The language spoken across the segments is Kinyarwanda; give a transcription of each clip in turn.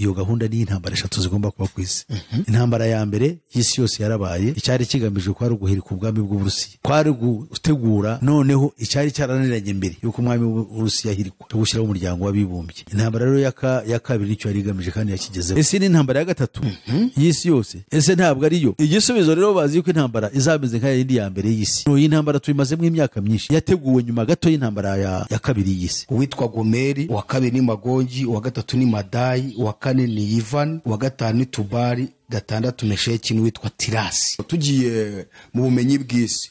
Iyo gahunda ni intambara eshatu zigomba kuba ku isi. Intambara ya mbere y'isi yose yarabaye, icyari kigamijwe kwari uguhirika ubwami bw'Uburusiya, kwari gutegura noneho icyari cyarananiranye mbere yuko umwami w'Uburusiya ahirikwa, cyo gushyiraho Umuryango w'Abibumbye. Intambara rero ya kabiri nicyo yari igamije kandi yakigezeho. Ese ni intambara ya gatatu y'isi yose? Ese ntabwo ariyo igisubizo? Rero bazi yuko intambara izameze nka yindi ya mbere y'isi. Iyi ntambara tuyimazemo imyaka myinshi, yateguwe nyuma gato y'intambara ya kabiri y'isi. Uwitwa Gomeri, uwa kabiri ni Magogi, uwa gatatu ni Madayi, uwa kane ni Yivani, uwa gatanu ni Tubali, gatandatu Mesheki n'uwitwa Tirasi. Tugiye mu bumenyi bw'isi,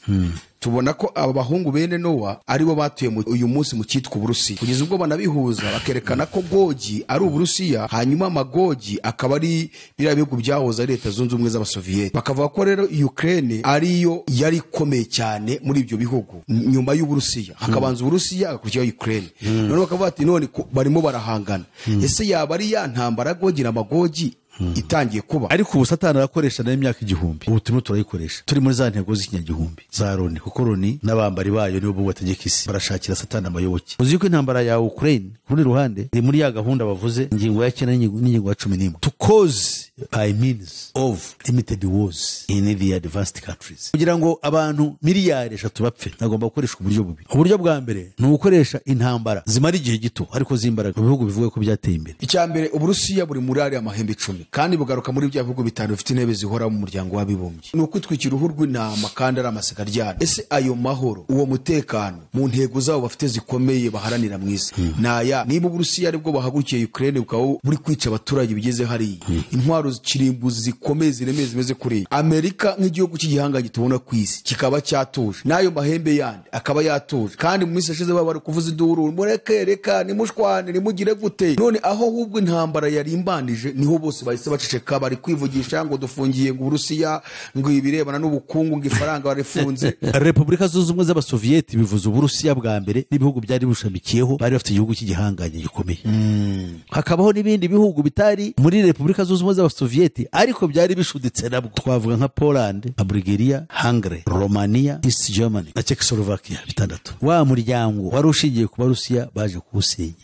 tubona ko aba bahungu bene Nowa aribo batuye uyu munsi mu cyitwa Uburusiya, kugeza ubwo banabihuza bakerekana ko Gogi ari Uburusiya, hanyuma Magogi akaba ari biriya bihugu byahoze ari Leta Zunze Ubumwe z'Abasoviyeti. Bakavuga ko rero Ukraine ariyo yari ikomeye cyane muri ibyo bihugu nyuma y'Uburusiya, hakabanza Uburusiya, hagakurikiraho Ukraine. None bakavuga ati none barimo barahangana, ese yaba ari ya ntambara Gogi na Magogi itangiye kuba? Ariko ubu Satani arakoresha nayo imyaka 1000, ubu turimo turayikoresha, turi muri za ntego z'ikinyagihumbi za Loni, kuko Loni n'abambari bayo nibo bategeka isi, barashakira Satani amayoboke. Uzi ko intambara ya Ukraine ku rundi ruhande iri muri ya gahunda bavuze, ingingo ya 9 n'ingingo ya 11, to cause by means of limited wars in the advanced countries. Kugira ngo abantu miliyari 3 bapfe, nagomba gukoreshwa uburyo bubiri. Uburyo bwa mbere ni ugukoresha intambara zimara igihe gito ariko z'imbaraga mu bihugu bivuga ko byateye imbere. Icya mbere, Uburusiya buri muri ariya mahembe 10, kandi bugaruka muri bya bihugu bitanu bifite intebe zihora mu Muryango w'Abibumbye. Ni ukwitwikira uruhu rw'intama kandi ari amasega aryana. Ese ayo mahoro, uwo mutekano, mu ntego zabo bafite zikomeye baharanira mu isi ni aya? Niba Uburusiya aribwo bahagurukiye Ukraine, bukaba buri kwica abaturage bigeze hariya, intwaro kirimbuzi zikomeye ziremeye zimeze kuriya, Amerika nk'igihugu cy'igihangange tubona ku isi kikaba cyatuje, n'ayo mahembe yandi akaba yatuje, kandi mu minsi yashize baba bari kuvuza induru, mureke, reka nimushwane, nimugire gute, none aho ahubwo intambara yarimbanije niho bose bahise baceceka, bari kwivugisha ngo dufungiye ngo Uburusiya, ngo ibirebana n'ubukungu, ngo ifaranga barifunze. Repubulika Zunze Ubumwe z'Abasoviyeti bivuze Uburusiya bwa mbere n'ibihugu byari bushamikiyeho, bari bafite igihugu cy'igihangange gikomeye. Hakabaho n'ibindi bihugu bitari muri Repubulika Zunze Ubumwe z'Abasoviyeti ariko byari bishuditse nabwo, twavuga nka Poland, nka Bulgaria, Hungary, Romania, East Germany na Czechoslovakia, bitandatu. Wa muryango wari ushingiye ku Barusiya baje kuwusenya.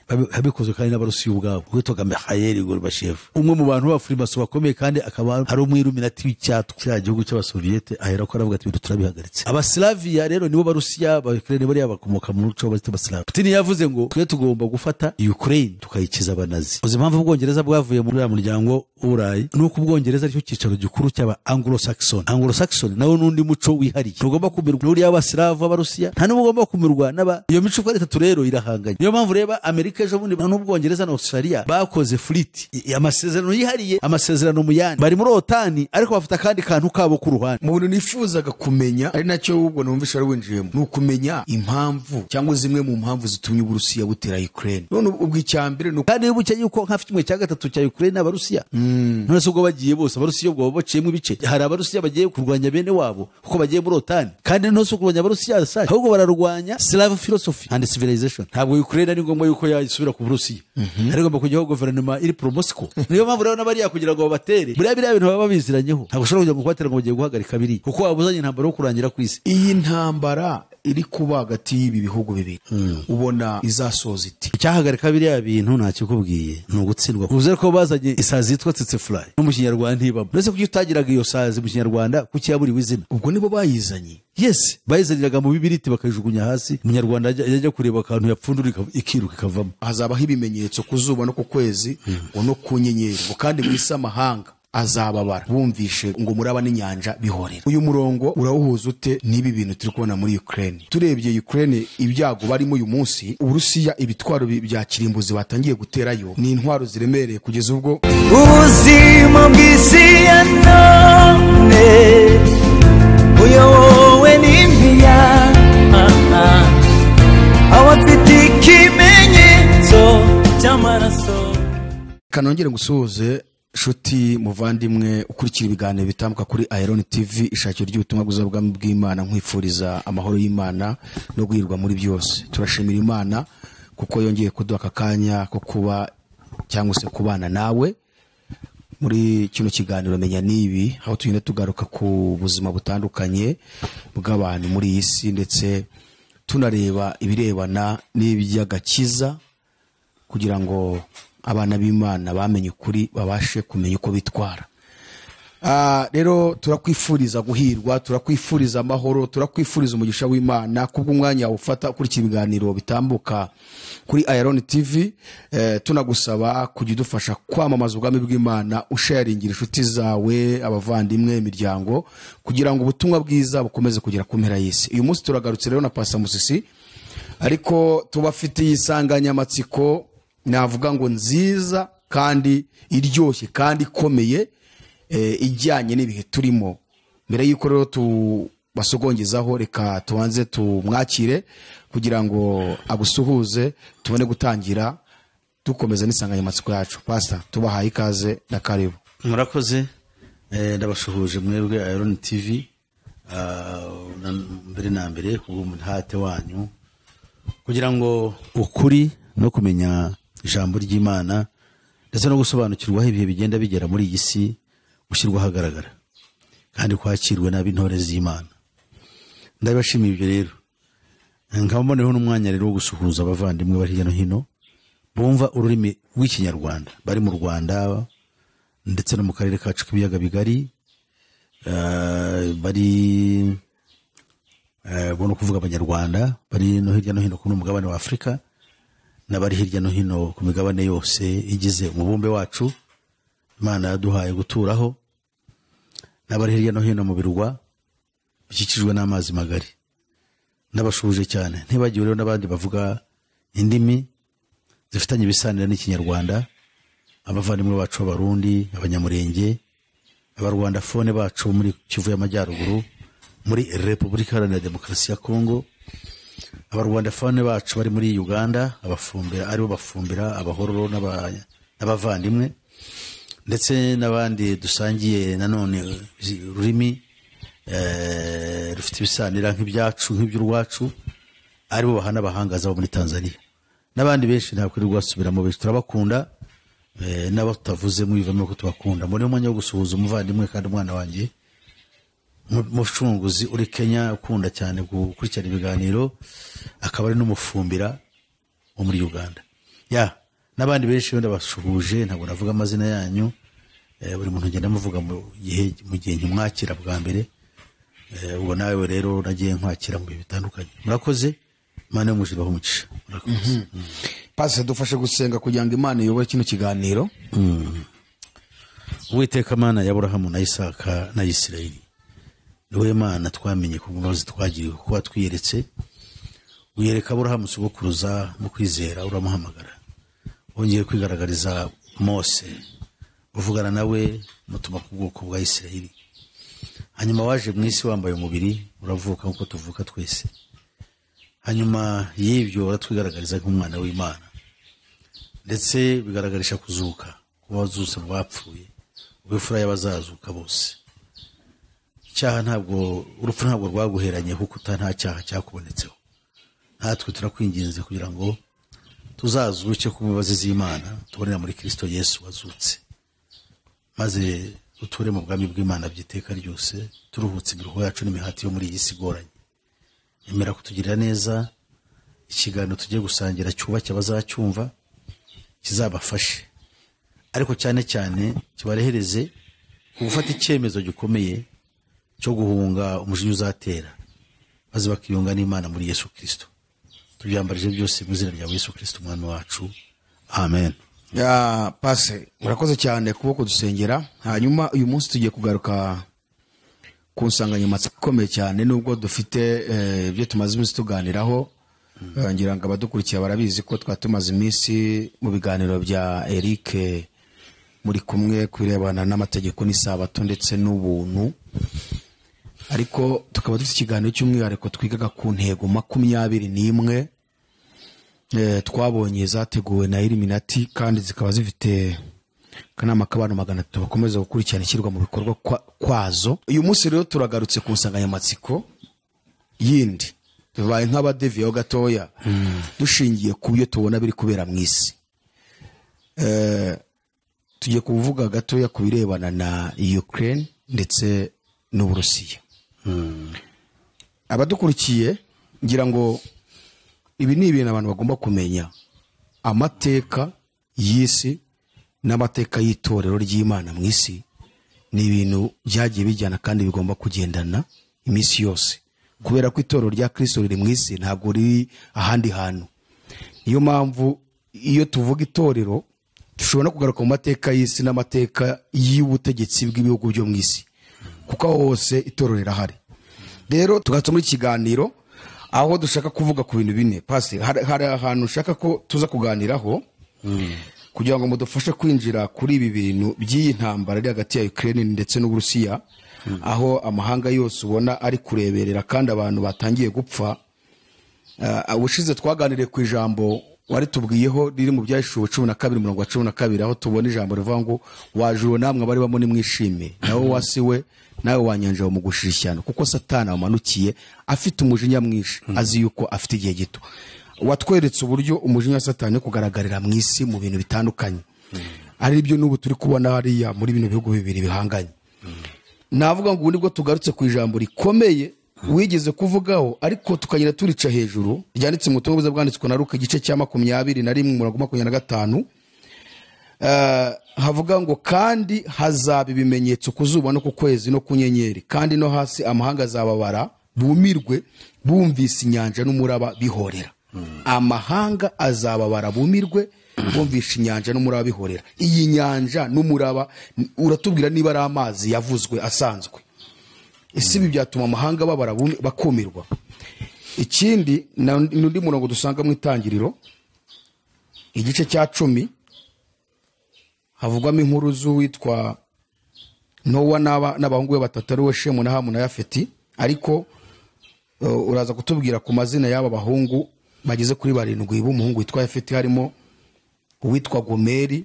Bikozwe kandi n'Abarusiya ubwabo, witwaga Mikhail Gorbachev, umwe mu bantu b'abafurimaso bakomeye kandi akaba ari umwiluminati w'icyatwa kiriya gihugu cy'Abasoviyete. Ahera ko aravuga ati ibintu turabihagaritse. Abasilaviya rero nibo Barusiya ba Ukraine, bariya bakomoka mu muco w'abita Abasilave. Putin yavuze ngo twe tugomba gufata Ukraine tukayikiza Abanazi. Uzi impamvu Ubwongereza bwavuye muri uriya muryango w'Uburayi? Ni uko Ubwongereza aricyo cyicaro gikuru cy'aba Anglo-Saxon. Anglo-Saxon nawo n'undi muco wihariye, ntugomba kumirwa n'uriya w'Abasilavu b'Abarusiya, nta n'ubwo ugomba kumirwa n'aba. Iyo mico uko ari itatu rero irahanganye. Niyo mpamvu reba Amerika ejo bundi n'Ubwongereza na Australia bakoze treaty, amasezerano yihariye, amasezerano mu yandi. Bari muri OTAN ariko bafite akandi kantu kabo ku ruhande. Mu bintu nifuzaga kumenya, ari nacyo ubwo numvisha wari winjiyemo, ni ukumenya impamvu cyangwa zimwe mu mpamvu zitumye Uburusiya butera Ukraine. None ubwo icya mbere ni Kandi wibuke yuko nka 1/3 cya Ukraine Abarusiya. None se ubwo bagiye bose, Abarusiya ubwo baba baciyemo ibice? Hari Abarusiya bagiye kurwanya bene wabo kuko bagiye muri OTAN, kandi no si kurwanya Abarusiya sa, ahubwo bararwanya Slav philosophy and civilization. Ntabwo Ukraine ari ngombwa yuko yasubira ku Burusiya, ari ngomba kujyaho guverinoma iri pro Moscow. Niyo mpamvu rero n'abariya kugira ngo babatere buriya biriya bintu baba babiziranyeho. Ntabwo ushobora kujya mu kubatera ngo bagiye guhagarika biriya, kuko wabuzanye intambara yo kurangira ku isi. Iyi ntambara iri kuba hagati y'ibi bihugu bibiri, ubona izasoza iti? Icyahagarika biriya bintu ntakikubwiye, ni ugutsindwa. Uvuze ko bazanye isazi yitwa tsetse fly, no mu Kinyarwanda ntibamo. Uretse kuki utagiraga iyo sazi mu Kinyarwanda? Kuki yaburiwe izina? Ubwo nibo bayizanye? Yes, bayizaniraga mu bibiriti bakayijugunya hasi, Umunyarwanda yajya kureba akantu yapfundura ikiruka ikavamo. Hazabaho ibimenyetso ku zuba no ku kwezi ngo no ku nyenyeri, ngo kandi mu isi amahanga azababara bumvishe ngo muraba n'inyanja bihorera. Uyu murongo urawuhuza ute n'ibi bintu turi kubona muri Ukraine? Turebye Ukraine, ibyago barimo uyu munsi, Uburusiya ibitwaro bya kirimbuzi batangiye guterayo ni intwaro ziremereye kugeza ubwo Ubuzima bw'isi ya none buyobowe n'impiya, abafite ikimenyetso cy'amaraso. Kanongere ngusuhuze, nshuti muvandimwe ukurikira ibiganiro bitambuka kuri Iron TV, ishakiro ry'ubutumwa bwiza bw'ubwami bw'Imana. Nkwifuriza amahoro y'Imana no guhirwa muri byose. Turashimira Imana kuko yongeye kuduha aka kanya ko kuba cyangwa se kubana nawe muri kino kiganiro Menya Nibi, aho tugenda tugaruka ku buzima butandukanye bw'abantu muri iyi si, ndetse tunareba ibirebana n'iby'agakiza kugira ngo Abana b'Imana bamenye ukuri babashe kumenya uko bitwara. Rero turakwifuriza guhirwa, turakwifuriza amahoro, turakwifuriza umugisha w'Imana kubw'umwanya ufata ukurikira ibiganiro bitambuka kuri Iron TV. Tunagusaba kujya udufasha kwamamaza ubwami bw'Imana, usharingira inshuti zawe, abavandimwe, imiryango, kugira ngo ubutumwa bwiza bukomeze kugera ku mpera y'isi. Uyu munsi turagarutse rero na Pastor Musisi, ariko tubafitiye insanganyamatsiko navuga ngo nziza kandi iryoshye kandi ikomeye, ijyanye n'ibihe turimo. Mbere y'uko rero tubasogongezaho, reka tubanze tumwakire kugira ngo agusuhuze, tubone gutangira dukomeza n'insanganyamatsiko yacu. Pastor, tubahaye ikaze na karibu. Murakoze. Ndabashuhuje mwebwe Iron TV, mbere na mbere kubw'umuhate wanyu kugira ngo ukuri no kumenya ijambo ry'Imana ndetse no gusobanukirwa aho ibihe bigenda bigera muri iyi si gushyirwa ahagaragara kandi kwakirwe n'ab'intore z'Imana. Ndabashimiye ibyo rero. Nkaba mboneyeho n'umwanya rero wo gusuhuza abavandimwe bari hirya no hino bumva ururimi rw'Ikinyarwanda, bari mu Rwanda ndetse no mu karere kacu k'ibiyaga bigari, bari bo no kuvuga Abanyarwanda bari no hirya no hino ku mugabane wa Afurika n'abari hirya no hino ku migabane yose igize umubumbe wacu Imana yaduhaye guturaho, n'abari hirya no hino mu birwa bikikijwe n'amazi magari. Ndabashuhuje cyane. Ntibagiwe rero n'abandi bavuga indimi zifitanye ibisanira n'Ikinyarwanda, abavandimwe bacu b'Abarundi, Abanyamurenge, Abarwandafone bacu muri Kivu y'Amajyaruguru, muri Repubulika Iharanira Demokarasi ya Kongo, Abarwandafone bacu bari muri Uganda, abafumbira aribo bafumbira, abahororo n'abavandimwe, ndetse n'abandi dusangiye nanone ururimi rufite ibisanira nk'ibyacu nk'iby'urwacu, aribo bahana abahangaza bo muri Tanzania n'abandi benshi. Ntabwo kuri rwasubiramo, benshi turabakunda, n'abo tutavuze mwivamo ko tubakunda. Mbone umwanya wo gusuhuza umuvandimwe kandi umwana wanjye mucunguzi uri Kenya, ukunda cyane gukurikirana ibiganiro, akaba ari n'umufumbira wo muri Uganda ya n'abandi benshi. Wenda bashuhuje, ntabwo navuga amazina yanyu, buri muntu ngenda amuvuga mu gihe nkimwakira bwa mbere. Ubwo nawe rero nagiye nkwakira mu bihe bitandukanye. Murakoze, Imana yo mu ijuru ibahe umugisha. Murakoze. Pastor, dufashe gusenga kugira ngo Imana iyobore kino kiganiro. Uwiteka Mana ya Aburahamu na Isaka na Isirayeli, niwe Mana twamenye ku mbabazi twagiriwe, kuko watwiyeretse, wiyereka Aburahamu sogokuruza mu kwizera, uramuhamagara. Wongeye kwigaragariza Mose, uvugana nawe, mutuma ku bwoko bwa Isirayeli. Hanyuma waje mu isi wambaye umubiri, uravuka nk'uko tuvuka twese. Hanyuma y'ibyo uratwigaragariza nk'umwana w'Imana, ndetse bigaragarisha kuzuka, kuba wazutse mu bapfuye, ubifura y'abazazuka bose. Icyaha ntabwo, urupfu ntabwo rwaguheranye, kuko nta cyaha cyakubonetseho. Natwe turakwinginze kugira ngo tuzazuke ku mbabazi z'Imana tubonera muri Kristo Yesu wazutse, maze duture mu bwami bw'Imana by'iteka ryose, turuhutse imiruho yacu n'imihati yo muri iyi si igoranye. Emera kutugirira neza, ikiganiro tugiye gusangira cyubake abazacyumva, kizabafashe, ariko cyane cyane kibarehereze ku gufata icyemezo gikomeye cyo guhunga umujinya uzatera, maze bakiyunga n'Imana muri Yesu Kristo. Tubyambarije byose mu izina rya Yesu Kristo umwami wacu, amen. Ya pase, murakoze cyane kuba kudusengera. Hanyuma uyu munsi tugiye kugaruka ku nsanganyamatsiko ikomeye cyane, nubwo dufite ibyo tumaze iminsi tuganiraho. Ngira ngo abadukurikiye barabizi ko twari tumaze iminsi mu biganiro bya Eric muri kumwe ku birebana n'amategeko n'isabato ndetse n'ubuntu, ariko tukaba dufite ikiganiro cy'umwihariko twigaga ku ntego 21 twabonye zateguwe na Illuminati, kandi zikaba zifite akanama k'abantu 300 bakomeza gukurikirana ishyirwa mu bikorwa kwazo. Uyu munsi rero turagarutse ku nsanganyamatsiko yindi, tubaye nk'abadeviyeho gatoya, dushingiye ku byo tubona biri kubera mu isi. Tugiye kuvuga gatoya ku birebana na Ukraine ndetse n'Uburusiya. Abadukurikiye, ngira ngo ibi ni ibintu abantu bagomba kumenya, amateka y'isi N'amateka y'itorero ry'Imana mu isi ni ibintu byagiye bijyana kandi bigomba kugendana iminsi yose, kubera ko itorero rya Kristo riri mu isi, ntabwo riri ahandi hantu. Niyo mpamvu iyo tuvuga itorero dushobora no kugaruka mu mateka y'isi n'amateka y'ubutegetsi bw'ibihugu byo mu isi, kuko aho hose itorero rirahari. Rero tugatse muri kiganiro aho dushaka kuvuga ku bintu bine. Pastor, hari ahantu ushaka ko tuza kuganiraho kugira ngo mudufashe kwinjira kuri ibi bintu by'iyi ntambara iri hagati ya Ukraine ndetse n'Uburusiya, aho amahanga yose ubona ari kureberera kandi abantu batangiye gupfa. Ubushize twaganiriye ku ijambo wari tubwiyeho riri mu Byahishuwe 12:12, aho tubona ijambo rivuga ngo wajuru namwe abari bamo nimwishime, nawe wasiwe nawe wanyanja bamugushira ishyano, kuko Satani wamanukiye afite umujinya mwinshi, azi yuko afite igihe gito. Watweretse uburyo umujinya wa Satani kugaragarira mu isi mu bintu bitandukanye, ari byo n'ubu turi kubona hariya muri bino bihugu bibiri bihanganye. Navuga ngo ubu nibwo tugarutse ku ijambo rikomeye wigeze kuvugaho ariko tukagenda turica hejuru, ryanditse mu butumwa bwiza bwanditswe na Luka igice cya 21:25. Havuga ngo kandi hazaba ibimenyetso ku zuba no ku kwezi no ku nyenyeri, kandi no hasi amahanga azababara bumirwe bumvise inyanja n'umuraba bihorera. Amahanga azababara bumirwe bumvise inyanja n'umuraba bihorera. Iyi nyanja n'umuraba uratubwira niba ari amazi yavuzwe asanzwe. Ese ibi byatuma amahanga babara bakumirwa? Ikindi n'undi murongo dusanga mu Itangiriro igice cya 10 havugwamo inkuru z'uwitwa Nowa n'abahungu be batatu ari we Shemu na Hamu na Yafeti, ariko uraza kutubwira ku mazina y'aba bahungu bageze kuri 7 b'umuhungu witwa Yafeti, harimo uwitwa Gomeri,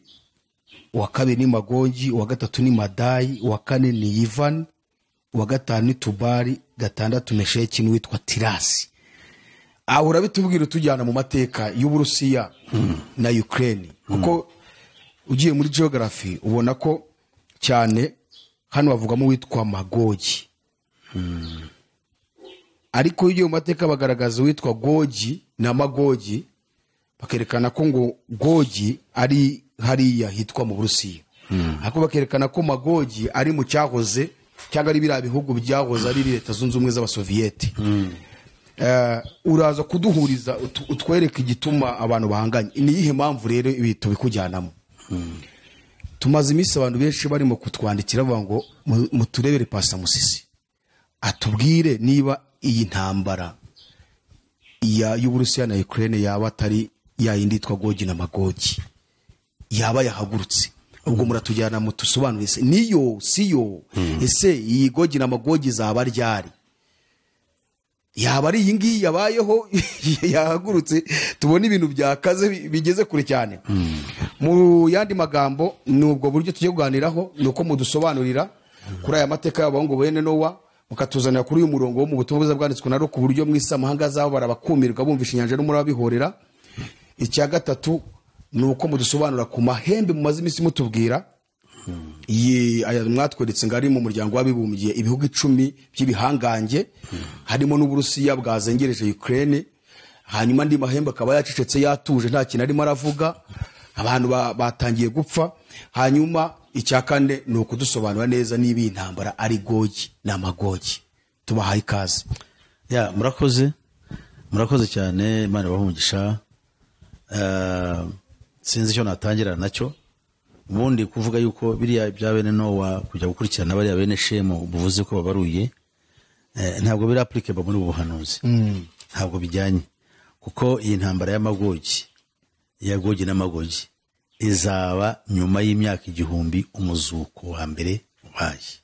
uwa kabiri ni Magogi, uwa gatatu ni Madayi, uwa kane ni Yivani, uwa gatanu ni Tubali, gatandatu Mesheki n'uwitwa Tirasi. Aho urabitubwira utujyana mu mateka y'Uburusiya na Ukraine, kuko ugiye muri geography ubona ko cyane hano bavugamo uwitwa Magogi. Ariko iyo ugiye mu mateka bagaragaza uwitwa Gogi na Magogi, bakerekana ko ngo Gogi ari hariya hitwa mu Burusiya, ariko bakerekana ko Magogi ari mu cyahoze cyangwa ari biriya bihugu byahoze ari Leta Zunze Ubumwe z'Abasoviyeti. Uraza kuduhuriza utwereke igituma abantu bahanganye. Ni iyihe mpamvu rero ibi tubikujyanamo? Tumaze iminsi abantu benshi barimo kutwandikira bavuga ngo muturebere Pastor Musisi atubwire niba iyi ntambara y'Uburusiya na Ukraine yaba atari ya yindi yitwa Gogi na Magogi, yaba yahagurutse. Ubwo muratujyana mutusobanurire se niyo siyo, ese iyi Gogi na Magogi zaba ryari? Yaba ari iyi ngiyi yabayeho yahagurutse, tubona ibintu byakaze bigeze kure cyane. Mu yandi magambo ni ubwo buryo tugiye kuganiraho, ni uko mudusobanurira kuri aya mateka y'abahungu bene Nowa, mukatuzanira kuri uyu murongo wo mu butumwa bwiza bwanditswe na Luka, uburyo mu isi amahanga azabo barabakumirwa bumvisha inyanja n'umuraba bihorera. Icya gatatu ni uko mudusobanura ku mahembe mumaze iminsi mutubwira, aya mwatweretse ngo ari mu muryango w'abibumbye ibihugu 10 by'ibihangange, harimo n'Uburusiya bwazengereje Ukraine, hanyuma andi mahembe akaba yacecetse yatuje nta kintu arimo aravuga, abantu batangiye gupfa. Hanyuma icya kane ni ukudusobanura neza niba iyi ntambara ari Gogi na Magogi. Tubahaye ikaze. Ya, murakoze, murakoze cyane, Imana ibahe umugisha. Sinzi icyo natangira nacyo. Ubundi kuvuga yuko biriya bya bene Nowa kujya gukurikirana bariya bene Shemu buvuze ko babaruye, ntabwo biri applicable muri ubu buhanuzi. Ntabwo bijyanye, kuko iyi ntambara y'Amagogi ya Gogi na Magogi izaba nyuma y'imyaka 1000 umuzuko wa mbere ubaye.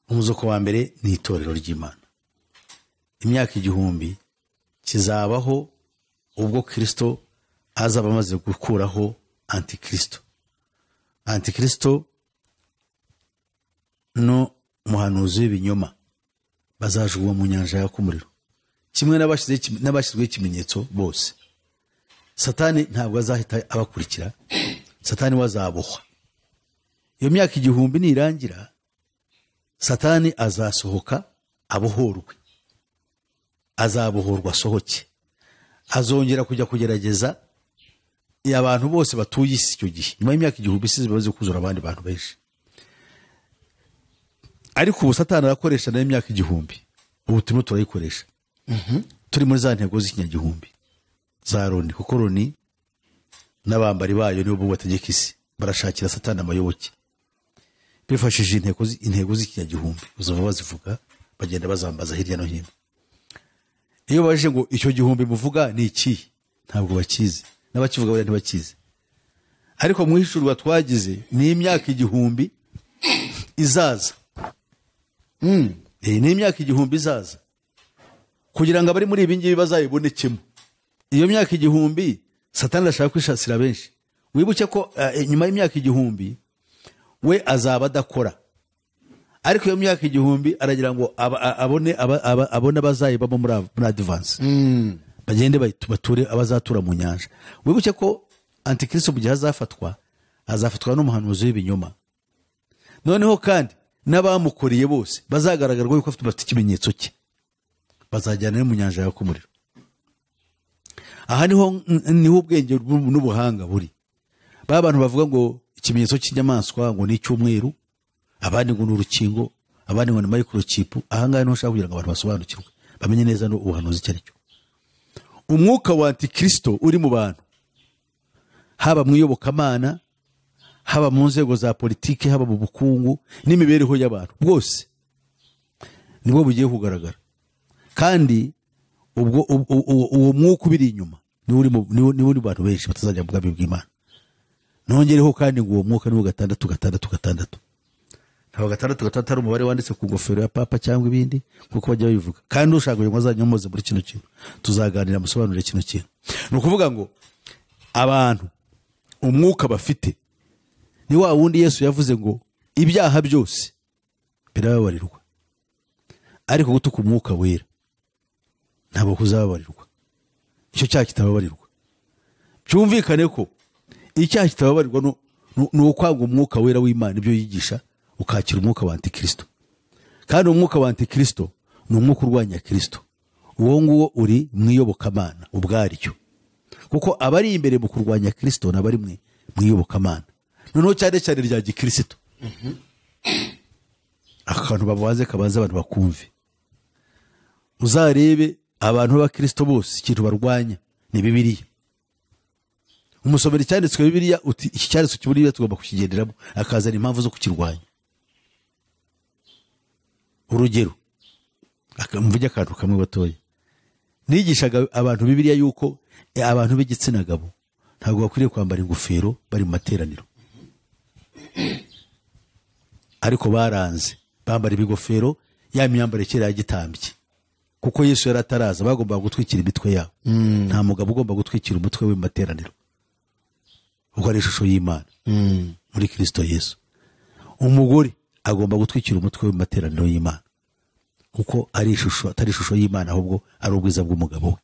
Umuzuko wa mbere ni itorero ry'Imana. Imyaka 1000 kizabaho ubwo Kristo azaba amaze gukuraho Antikristo. Antikristo no muhanuzi w'ibinyoma bazajugunywa mu nyanja yaka umuriro, kimwe n'abashyizweho ikimenyetso bose. Satani ntabwo azahita abakurikira, Satani we azabohwa. Iyo myaka 1000 nirangira, Satani azasohoka abohorwe, azabohorwa asohoke, azongera kujya kugerageza Abantu bose batuye isi icyo gihe nyuma y'imyaka 1000 isi zibaze kuzura abandi bantu benshi. Ariko ubu Satani arakoresha nayo imyaka 1000, ubu turimo turayikoresha. Turi muri za ntego z'ikinyagihumbi za Loni, kuko Loni n'abambari bayo nibo bategeka isi, barashakira Satani amayoboke bifashishije intego z'ikinyagihumbi. Uzava bazivuga bagenda bazambaza hirya no hino. Iyo baje ngo icyo gihumbi muvuga ni iki, ntabwo bakizi, n'abakivuga bari ntibakizi. Ariko mu ihishurwa twagize ni imyaka 1000 izaza. Ni imyaka 1000 izaza kugira ngo abari muri ibi ngibi bazayibonekemo. Iyo myaka 1000 Satani arashaka kwishasira benshi. Wibuke ko nyuma y'imyaka 1000 we azaba adakora, ariko iyo myaka 1000 aragira ngo abone abazayibamo muri advance, bagende bature abazatura mu nyanja. Wibuke ko Antikristo mu gihe azafatwa, azafatwa n'umuhanuzi w'ibinyoma. Noneho kandi n'abamukoreye bose bazagaragarwa yuko bafite ikimenyetso cye, bazajyana mu nyanja yaka umuriro. Aha niho ubwenge n'ubuhanga buri. Ba bantu bavuga ngo ikimenyetso cy'inyamaswa ngo ni icyumweru, abandi ngo ni urukingo, abandi ngo ni microchip. Aha ngaha niho ushaka kugira ngo abantu basobanukirwe, bamenye neza n'ubuhanuzi icyo ari cyo. Umwuka wa Antikristo uri mu bantu, haba mu iyobokamana, haba mu nzego za politiki, haba mu bukungu n'imibereho y'abantu bwose, nibwo bugiye kugaragara. Kandi ubwo uwo mwuka ubiri inyuma niwo uri bantu benshi batazajya mu bwami bw'Imana. Nongereho kandi ngo uwo mwuka niwo 6 6 6. Ntabwo 6 6 ari umubare wanditse ku ngofero ya papa cyangwa ibindi kuko bajya babivuga. Kandi ushaka ngo azanyomoze muri kino kintu, tuzaganira musobanurire kino kintu. Ni ukuvuga ngo abantu umwuka bafite ni wa wundi Yesu yavuze ngo ibyaha byose birababarirwa, ariko gutuka umwuka wera ntabwo kuzababarirwa. Icyo cyaha kitababarirwa. Byumvikane ko icyaha kitababarirwa ni ukwanga umwuka wera w'Imana ibyo yigisha, ukakira umwuka wa Antikristo. Kandi umwuka wa Antikristo ni umwuka urwanya Kristo. Uwo nguwo uri mu iyobokamana ubwaryo, kuko abari imbere mu kurwanya Kristo n'abari mu iyobokamana, noneho cyane cyane rya gikristo. Akantu bavuze kabanza abantu bakumve. Uzarebe abantu b'abakristo bose ikintu barwanya ni Bibiliya. Umusomera icyanditswe Bibiliya uti iki cyanditswe cy'Bibiliya tugomba kukigenderamo, akazana impamvu zo kukirwanya. Urugero, mvuge akantu kamwe gatoya. Nigishaga abantu Bibiliya yuko abantu b'igitsina gabo ntabwo bakwiriye kwambara ingofero bari mu materaniro, ariko baranze bambara ibigofero, ya myambaro kera yagitambye, kuko Yesu yari ataraza bagombaga gutwikira imitwe yabo. Nta mugabo ugomba gutwikira umutwe we mu materaniro, kuko ari ishusho y'Imana muri Kristo Yesu. Umugore agomba gutwikira umutwe we mu materaniro y'Imana, kuko ari ishusho, atari ishusho y'Imana ahubwo ari ubwiza bw'umugabo we.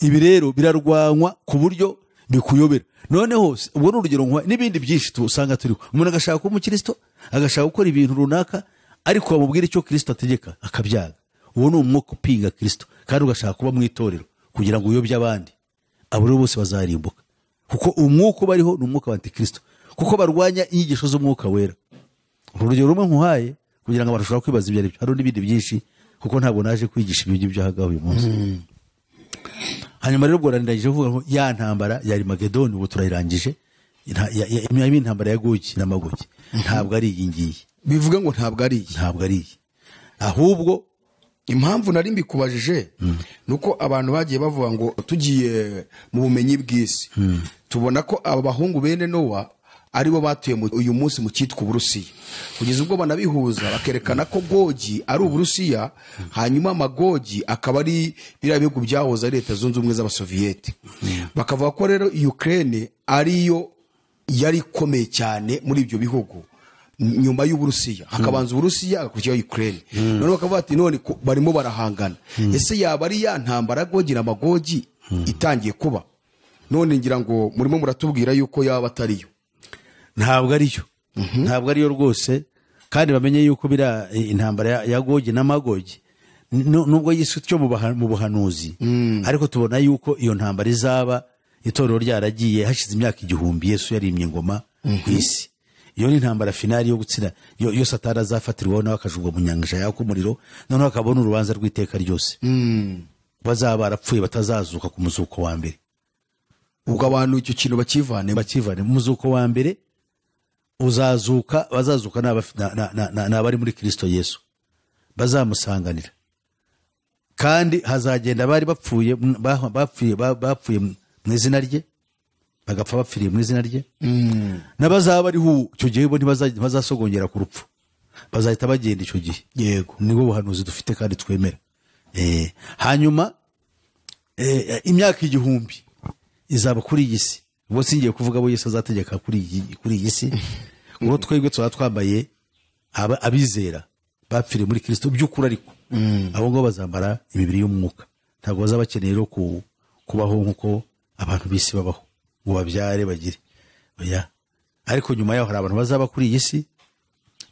Ibi rero birarwanywa ku buryo bikuyobera. Noneho ubwo ni urugero n'ibindi byinshi usanga turiho. Umuntu agashaka kuba umukristo, agashaka gukora ibintu runaka, ariko bamubwira icyo Kristo ategeka akabyaga. Uwo ni umwuka upinga Kristo, kandi ugashaka kuba mu itorero kugira ngo uyobye abandi. Abo rero bose bazarimbuka, kuko umwuka bariho ni umwuka wa Antikristo, kuko barwanya inyigisho z'umwuka wera. Urugero rumwe nkuhaye kugira ngo abantu bashobora kwibaza ibyo aribyo. Hari n'ibindi byinshi, kuko ntabwo naje kwigisha ibyo ngibyo aha ngaha uyu munsi. Hanyuma rero ubwo ndangije kuvuga ngo ya ntambara ya Armagedoni ubu turayirangije. Intambara ya Gogi na Magogi ntabwo ari iyi ngiyi. Bivuga ngo ntabwo ari iyi. Ntabwo ari iyi. Ahubwo impamvu nari mbikubajije nuko abantu bagiye bavuga ngo tugiye mu bumenyi bw'isi, tubona ko aba bahungu bene Nowa aribo batuye uyu munsi mu cyitwa Uburusiya, kugeza ubwo banabihuza bakerekana ko Gogi ari Uburusiya, hanyuma Magogi akaba ari biriya bihugu byahoze ari Leta Zunze Ubumwe z'Abasoviyete. Bakavuga ko rero Ukraine ariyo yari ikomeye cyane muri ibyo bihugu nyuma y'Uburusiya, hakabanza Uburusiya hagakurikiraho Ukraine. None bakavuga ati none barimo barahangana, ese yaba ari ya ntambara Gogi na Magogi itangiye kuba? None ngira ngo murimo muratubwira yuko yaba atariyo. Ntabwo ariyo. Ntabwo ariyo rwose. Kandi bamenye yuko bira intambara ya Gogi na Magogi nubwo yiswe cyo mu buhanuzi, ariko tubona yuko iyo ntambara izaba Itorero ryaragiye, hashize imyaka 1000 Yesu yarimye ingoma ku isi. Iyo ni intambara finali yo gutsinda, yo Satani azafatirwaho nawe akajugwa mu nyanja yaka umuriro, noneho akabona urubanza rw'iteka ryose. Bazaba barapfuye batazazuka ku muzuko wa mbere. Ubwo abantu icyo kintu bakivane mu muzuko wa mbere, uzazuka, bazazuka n'abari muri Kristo Yesu, bazamusanganira. Kandi hazagenda bari bapfuye mu izina rye, bagapfa bapfiriye mu izina rye. N'abazaba bariho icyo gihe bo ntibazasogongera ku rupfu, bazahita bagenda icyo gihe. Yego, nibwo buhanuzi dufite kandi twemera. Hanyuma imyaka 1000 izaba kuri iyi si. Ubwo singiye kuvuga abo Yesu azategeka kuri iyi si, ubwo twebwe tuba twambaye abizera bapfiriye muri Kristo by'ukuri, ariko abo ngabo bazambara imibiri y'umwuka. Ntabwo bazaba bakeneye rero kubaho nk'uko abantu b'isi babaho ngo babyare bagire. Oya. Ariko nyuma yaho hari abantu bazaba kuri iyi si,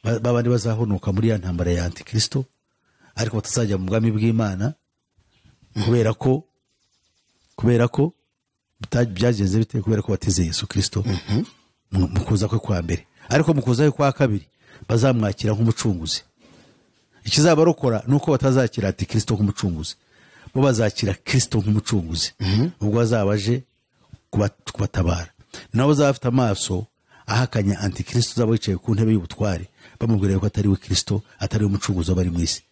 babandi bazahonoka muri ya ntambara ya Antikristo, ariko batazajya mu bwami bw'Imana, kubera ko byagenze bite? Kubera ko bateze Yesu Kristo mu kuza kwe kwa mbere. Ariko mu kuza kwe kwa kabiri bazamwakira nk'umucunguzi. Ikizabarokora nuko batazakira Antikristo nk'umucunguzi, bo bazakira Kristo nk'umucunguzi. Ubwo azabaje kubatabara, nabo bazafite amaso ahakanya Antikristo uzaba wicaye ku ntebe y'ubutware, bamubwira ko atari we Kristo, atari we umucunguzi w'abari mu isi.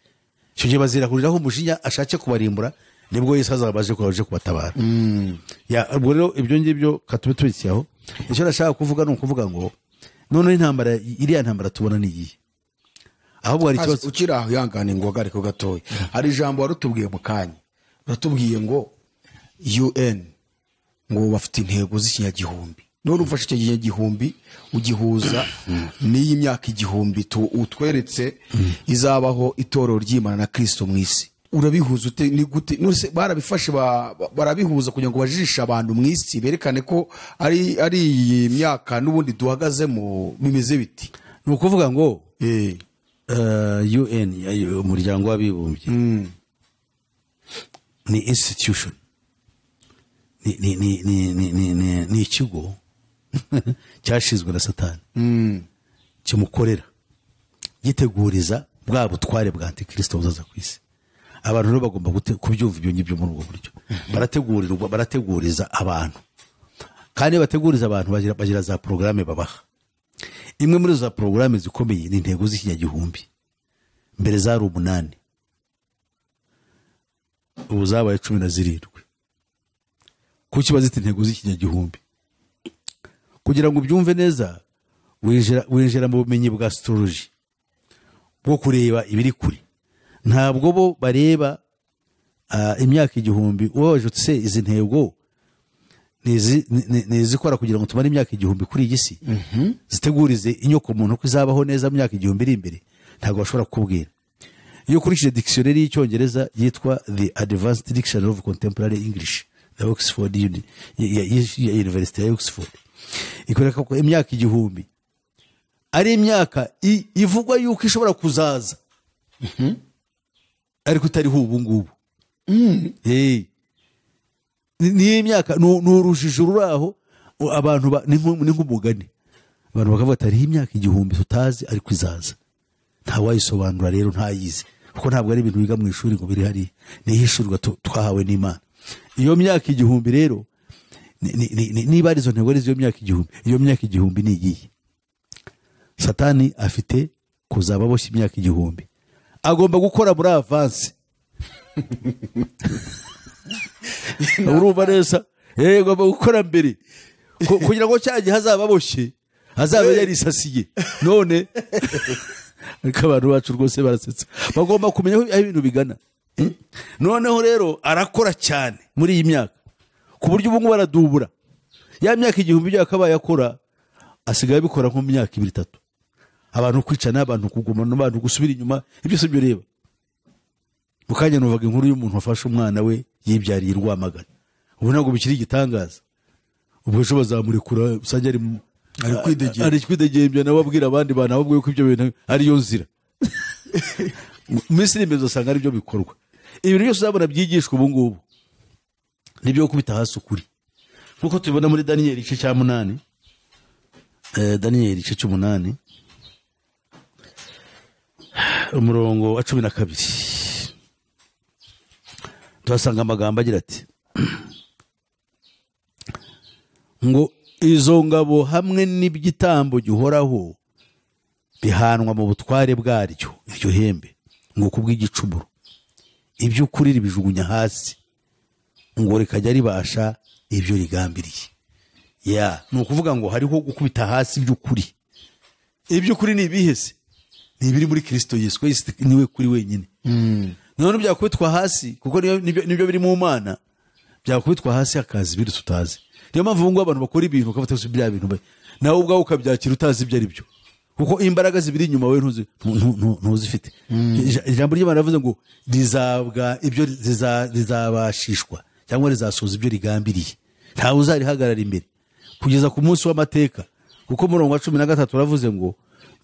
Icyo gihe bazirahuriraho umujinya ashake kubarimbura, nibwo Yesu azabaje kubatabara. Ya, ubwo rero ibyo ngibyo katube tubikiyaho. Icyo nashaka kuvuga ni ukuvuga ngo none intambara, iriya ntambara tubona ni iyihe? Ahubwo hari ikibazo ukiri aho, ihangane ngo uhagarike gatoya. Hari ijambo warutubwiye mu kanya, uratubwiye ngo UN ngo bafite intego z'ikinyagihumbi. None ufashe icyo kinyagihumbi ugihuza n'iyi myaka 1000 utweretse izabaho itorero ry'Imana na Kristo mu isi, urabihuza ute? Ni gute? None barabifashe barabihuza kugira ngo bajijishe abantu mu isi, berekane ko ari iyi myaka n'ubundi duhagazemo bimeze biti. Ni ukuvuga ngo UN, umuryango w'abibumbye, ni institution, ni ikigo cyashizwe na Satani, kimukorera, giteguriza bwa butware bwa Antikristo buzaza ku isi. Abantu rero bagomba kubyumva ibyo ngibyo muri ubwo buryo. Barategurirwa, barateguriza abantu. Kandi bateguriza abantu bagira za programme babaha. Imwe muri za programme zikomeye ni intego z'ikinyagihumbi. Mbere zari 8, ubu zabaye 17. Kuki bazita intego z'ikinyagihumbi? Kugira ngo ubyumve neza, winjira mu bumenyi bwa astrology, bwo kureba ibiri kure. Ntabwo bo bareba imyaka 1000. Ubabaje uti se izi ntego ni izikora kugira ngo tumare imyaka 1000 kuri iyi si, zitegurize inyoko muntu ko izabaho neza mu myaka 1000 iri imbere, ntabwo bashobora kukubwira. Iyo ukurikije dictionary y'icyongereza yitwa The Advanced Dictionary of Contemporary English, the Oxford University ya Oxford, ikwereka ko imyaka 1000 ari imyaka ivugwa yuko ishobora kuzaza, ariko itariho ubu ngubu. Ni imyaka ni urujijo ruraho abantu, ni nk'umugani, abantu bakavuga ati hariho imyaka 1000 tutazi ariko izaza. Ntawayisobanura rero, ntayizi, kuko ntabwo ari ibintu biga mu ishuri ngo biri hariya, ni ihishurwa twahawe n'Imana. Iyo myaka 1000 rero, niba ari izo ntego ari izo myaka 1000, iyo myaka 1000 ni iyihe? Satani afite kuzaba aboshye imyaka 1000, agomba gukora muri avance. Urumva neza? Agomba gukora mbere kugira ngo cya gihe azaba aboshye azaba yarisasiye. None ariko abantu bacu rwose barasetsa, bagomba kumenya aho ibintu bigana. Noneho rero arakora cyane muri iyi myaka, ku buryo ubu ngubu baradubura ya myaka 1000 ibyo yakabaye akora, asigaye abikora nko mu myaka 2-3. Abantu kwicana, abantu kugumana, abantu gusubira inyuma, ibyo si byo reba. Mukanya nuvaga inkuru y'umuntu wafashe umwana we yibyariye Rwamagana. Ubu ntabwo bikiri igitangaza. Ubwo ejo bazamurekura usanga ari kwidegembya, nawe abwira abandi bantu ahubwo yuko ibyo bintu ariyo nzira. Mu minsi iri imbere uzasanga aribyo bikorwa. Ibintu byose uzabona byigishwa ubu ngubu nibyo gukubita hasi ukuri. Nk'uko tubibona muri Daniyeli igice cya 8, Daniyeli igice cy'umunani umurongo wa 12, tuhasanga amagambo agira ati ngo izo ngabo hamwe n'igitambo gihoraho bihanwa mu butware bwaryo, iryo hembe ngo kubw'igicumuro, iby'ukuri ribijugunya hasi ngo rikajya ribasha ibyo rigambiriye. Ya, ni ukuvuga ngo hariho gukubita hasi iby'ukuri. Iby'ukuri ni ibihese, ni ibiri muri Kristo Yesu, Yesu niwe kuri wenyine. None byakubitwa hasi kuko nibyo biri mu Mana, byakubitwa hasi hakaza ibiri tutazi. Niyo mpamvu ngo abantu bakora ibintu bakafata bya bintu, nawe ubwawe ukabyakira utazi ibyo ari byo, kuko imbaraga zibiri inyuma we ntuzifite. Ijambo ry'Imana rivuze ngo rizabwa ibyo rizabashishwa cyangwa rizasoza ibyo rigambiriye, ntawe uzarihagarara imbere kugeza ku munsi w'amateka. Kuko umurongo wa 13 uravuze ngo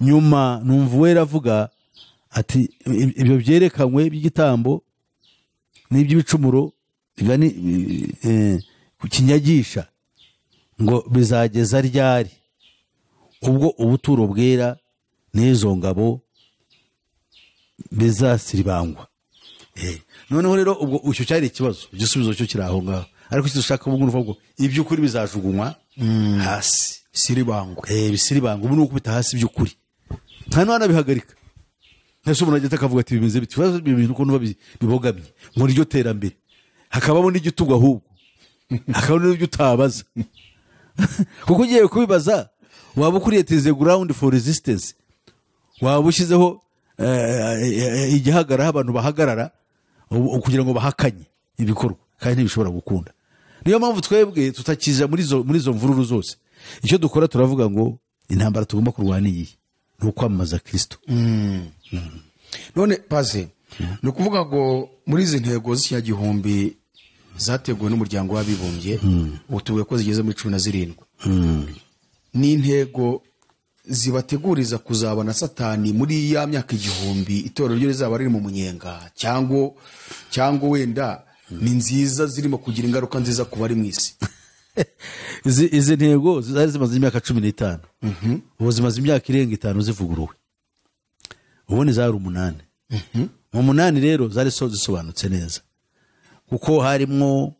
nyuma numva uwera avuga ati ibyo byerekanywe by'igitambo n'iby'ibicumuro bigani kinyagisha ngo bizageza ryari, ubwo ubuturo bwera n'izo ngabo bizasiribangwa. Noneho rero ubwo icyo cyari ikibazo, igisubizo cyo kiri aho ngaho, ariko icyo dushaka ubu ngubu ngo iby'ukuri bizajugunywa hasi, bisiribangwa. Bisiribangwa ubu ni ukubita hasi iby'ukuri, nta n'uwanabihagarika. Ntese umuntu agenda akavuga ati bimeze biti, ibibazo ibintu ukuntu bibogamye ngo niryo terambere, hakabamo n'igitugu ahubwo hakabamo n'ibyo utabaza. Kuko ugiye kubibaza waba ukuriyetize ground for resistance, waba ushyizeho igihagarara abantu bahagarara kugira ngo bahakanye ibikorwa, kandi ntibishobora gukunda. Niyo mpamvu twebwe tutakiza muri izo mvururu zose. Icyo dukora turavuga ngo intambara tugomba kurwana iyi ni ukwamamaza Kristo. None paze ni ukuvuga ngo muri izi ntego z'ikinyagihumbi zateguwe n'umuryango w'abibumbye, ubu tuvuga ko zigeze muri 17, ni intego zibateguriza kuzabona Satani muri ya myaka 1000 itorero ryo rizaba riri mu munyenga, cyangwa wenda ni nziza zirimo kugira ingaruka nziza ku bari mu isi. Izi ntego zari zimaze imyaka 15, ubu zimaze imyaka irenga 5 zivuguruwe, ubundi zari 8. Mu 8 rero zari zisobanutse neza, kuko harimo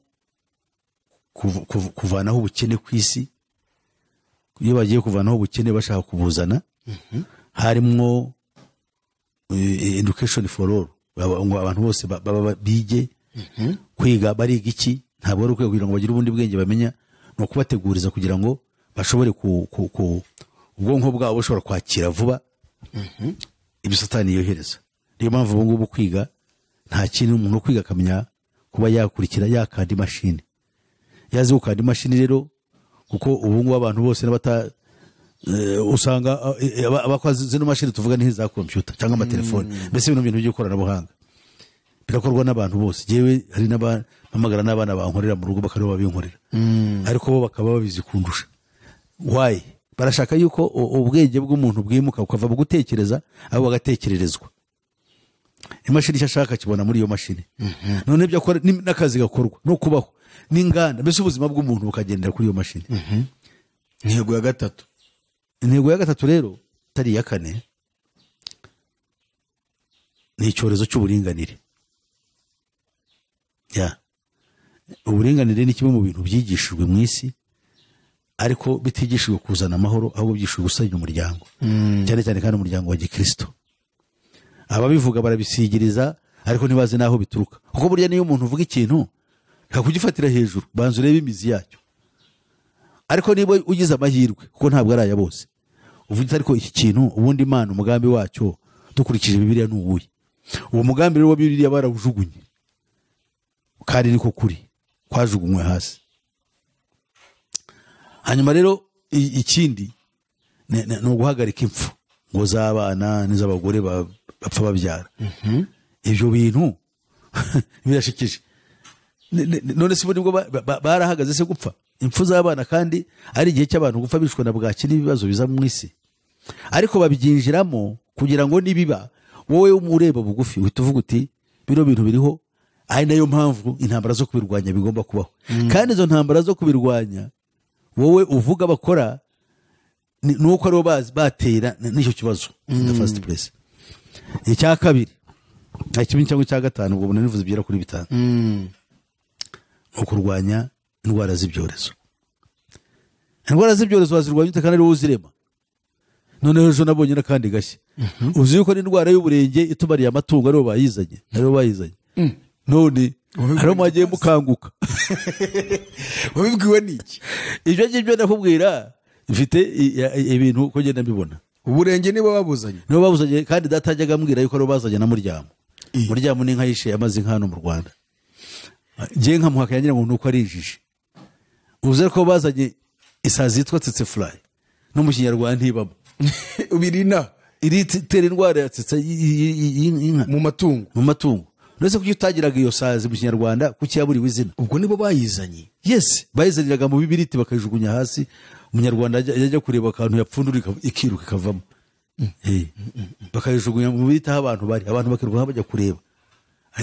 kuvanaho ubukene ku isi. Iyo bagiye kuvanaho ubukene bashaka kubuzana, harimo education for all, ngo abantu bose bige kwiga. Bariga iki? Ntabwo ari ukwiga kugira ngo bagire ubundi bwenge bamenya, ni ukubateguriza kugira ngo bashobore ubwonko bwabo bushobora kwakira vuba ibyo Satani yohereza. Niyo mpamvu ubu ngubu kwiga nta kintu umuntu kwiga akamenya kuba yakurikira yakanda imashini, yazi gukanda imashini rero, kuko ubu ngubu abantu bose n'abata usanga abakozi zino mashini tuvuga ni za computer cyangwa amatelefone, mbese ibintu by'ikoranabuhanga birakorwa n'abantu bose. Jewe hari n'abamagara n'abana bankorera mu rugo bakaba babinkorera, ariko bo bakaba babizi kundusha. Why? Barashaka yuko ubwenge bw'umuntu bwimuka bukava mu gutekereza aho bagatekererezwa. Imashini icyo ashaka kibona muri iyo mashini. None ibyo akora n'akazi gakorwa no kubaho n'inganda, mbese ubuzima bw'umuntu bukagendera kuri iyo mashini. Intego ya gatatu. Intego ya gatatu rero atari iya kane, ni icyorezo cy'uburinganire. Ya, uburinganire ni kimwe mu bintu byigishijwe mu isi, ariko bitigishijwe kuzana amahoro, ahubwo byigishijwe gusenya umuryango, cyane cyane kandi umuryango wa Gikristo. Ababivuga barabisigiriza, ariko ntibazi naho bituruka. Kuko burya niyo umuntu uvuga ikintu ntakugifatira hejuru, banza urebe imizi yacyo. Ariko niba ugize amahirwe, kuko ntabwo ari aya bose, uvuga ariko iki kintu ubundi Imana umugambi wacyo dukurikije Bibiliya ni uwuhe? Uwo mugambi rero wa Bibiliya barawujugunye, kandi niko kuri kwajugunywe hasi. Hanyuma rero ikindi ni uguhagarika impfu ngo z'abana n'iz'abagore bapfa babyara. Ibyo bintu birashikije. None se nibwo barahagaze se gupfa impfu z'abana, kandi ari igihe cy'abantu gupfa bishwe na bwaki n'ibibazo biza mu isi, ariko babyinjiramo kugira ngo nibiba wowe ureba bugufi uhita uvuga uti bino bintu biriho, Ari nayo mpamvu intambara zo kubirwanya bigomba kubaho. Kandi izo ntambara zo kubirwanya wowe uvuga bakora nuko aribo bazi batera n'icyo kibazo in the first place. Icya kabiri, nta kimwe cyangwa icya gatanu, ubwo nivuze bigera kuri 5. Ni ukurwanya indwara z'ibyorezo. Indwara z'ibyorezo wazirwanya ute kandi ari wowe uzirema? Noneho ejo nabonye n'akandi gashya. Uzi yuko n'indwara y'uburenge itumariye amatungo aribo bayizanye, aribo bayizanye. None hariho mwagiye mukanguka. Wabibwiwe n'iki? Ibyo ngibyo ndakubwira mfite ibintu uko ngenda mbibona. Uburenge nibo babuzanye. Nibo babuzanye, kandi data yajyaga ambwira yuko aribo bazanye na Muryamo. Muryamo ni inka yishe amaze inka hano mu Rwanda. Ngiye nkamuhaka yangira ngo nuko ari injiji. Uzi ko bazanye isazi yitwa tsetse fly. No mu Kinyarwanda ntibamo. Ubirina iri tera indwara ya tsetse y'inka mu matungo. Mu matungo. None kuki utagiraga iyo sazi mu Kinyarwanda, kuki yaburiwe izina? Ubwo nibo bayizanye. Yes, bayizaniraga mu bibiriti bakajugunya hasi. Umunyarwanda ajya kureba akantu yapfundura ikiruka ikavamo. Bakajugunya mu bibiriti aho abantu bari, abantu bakiruka bajya kureba.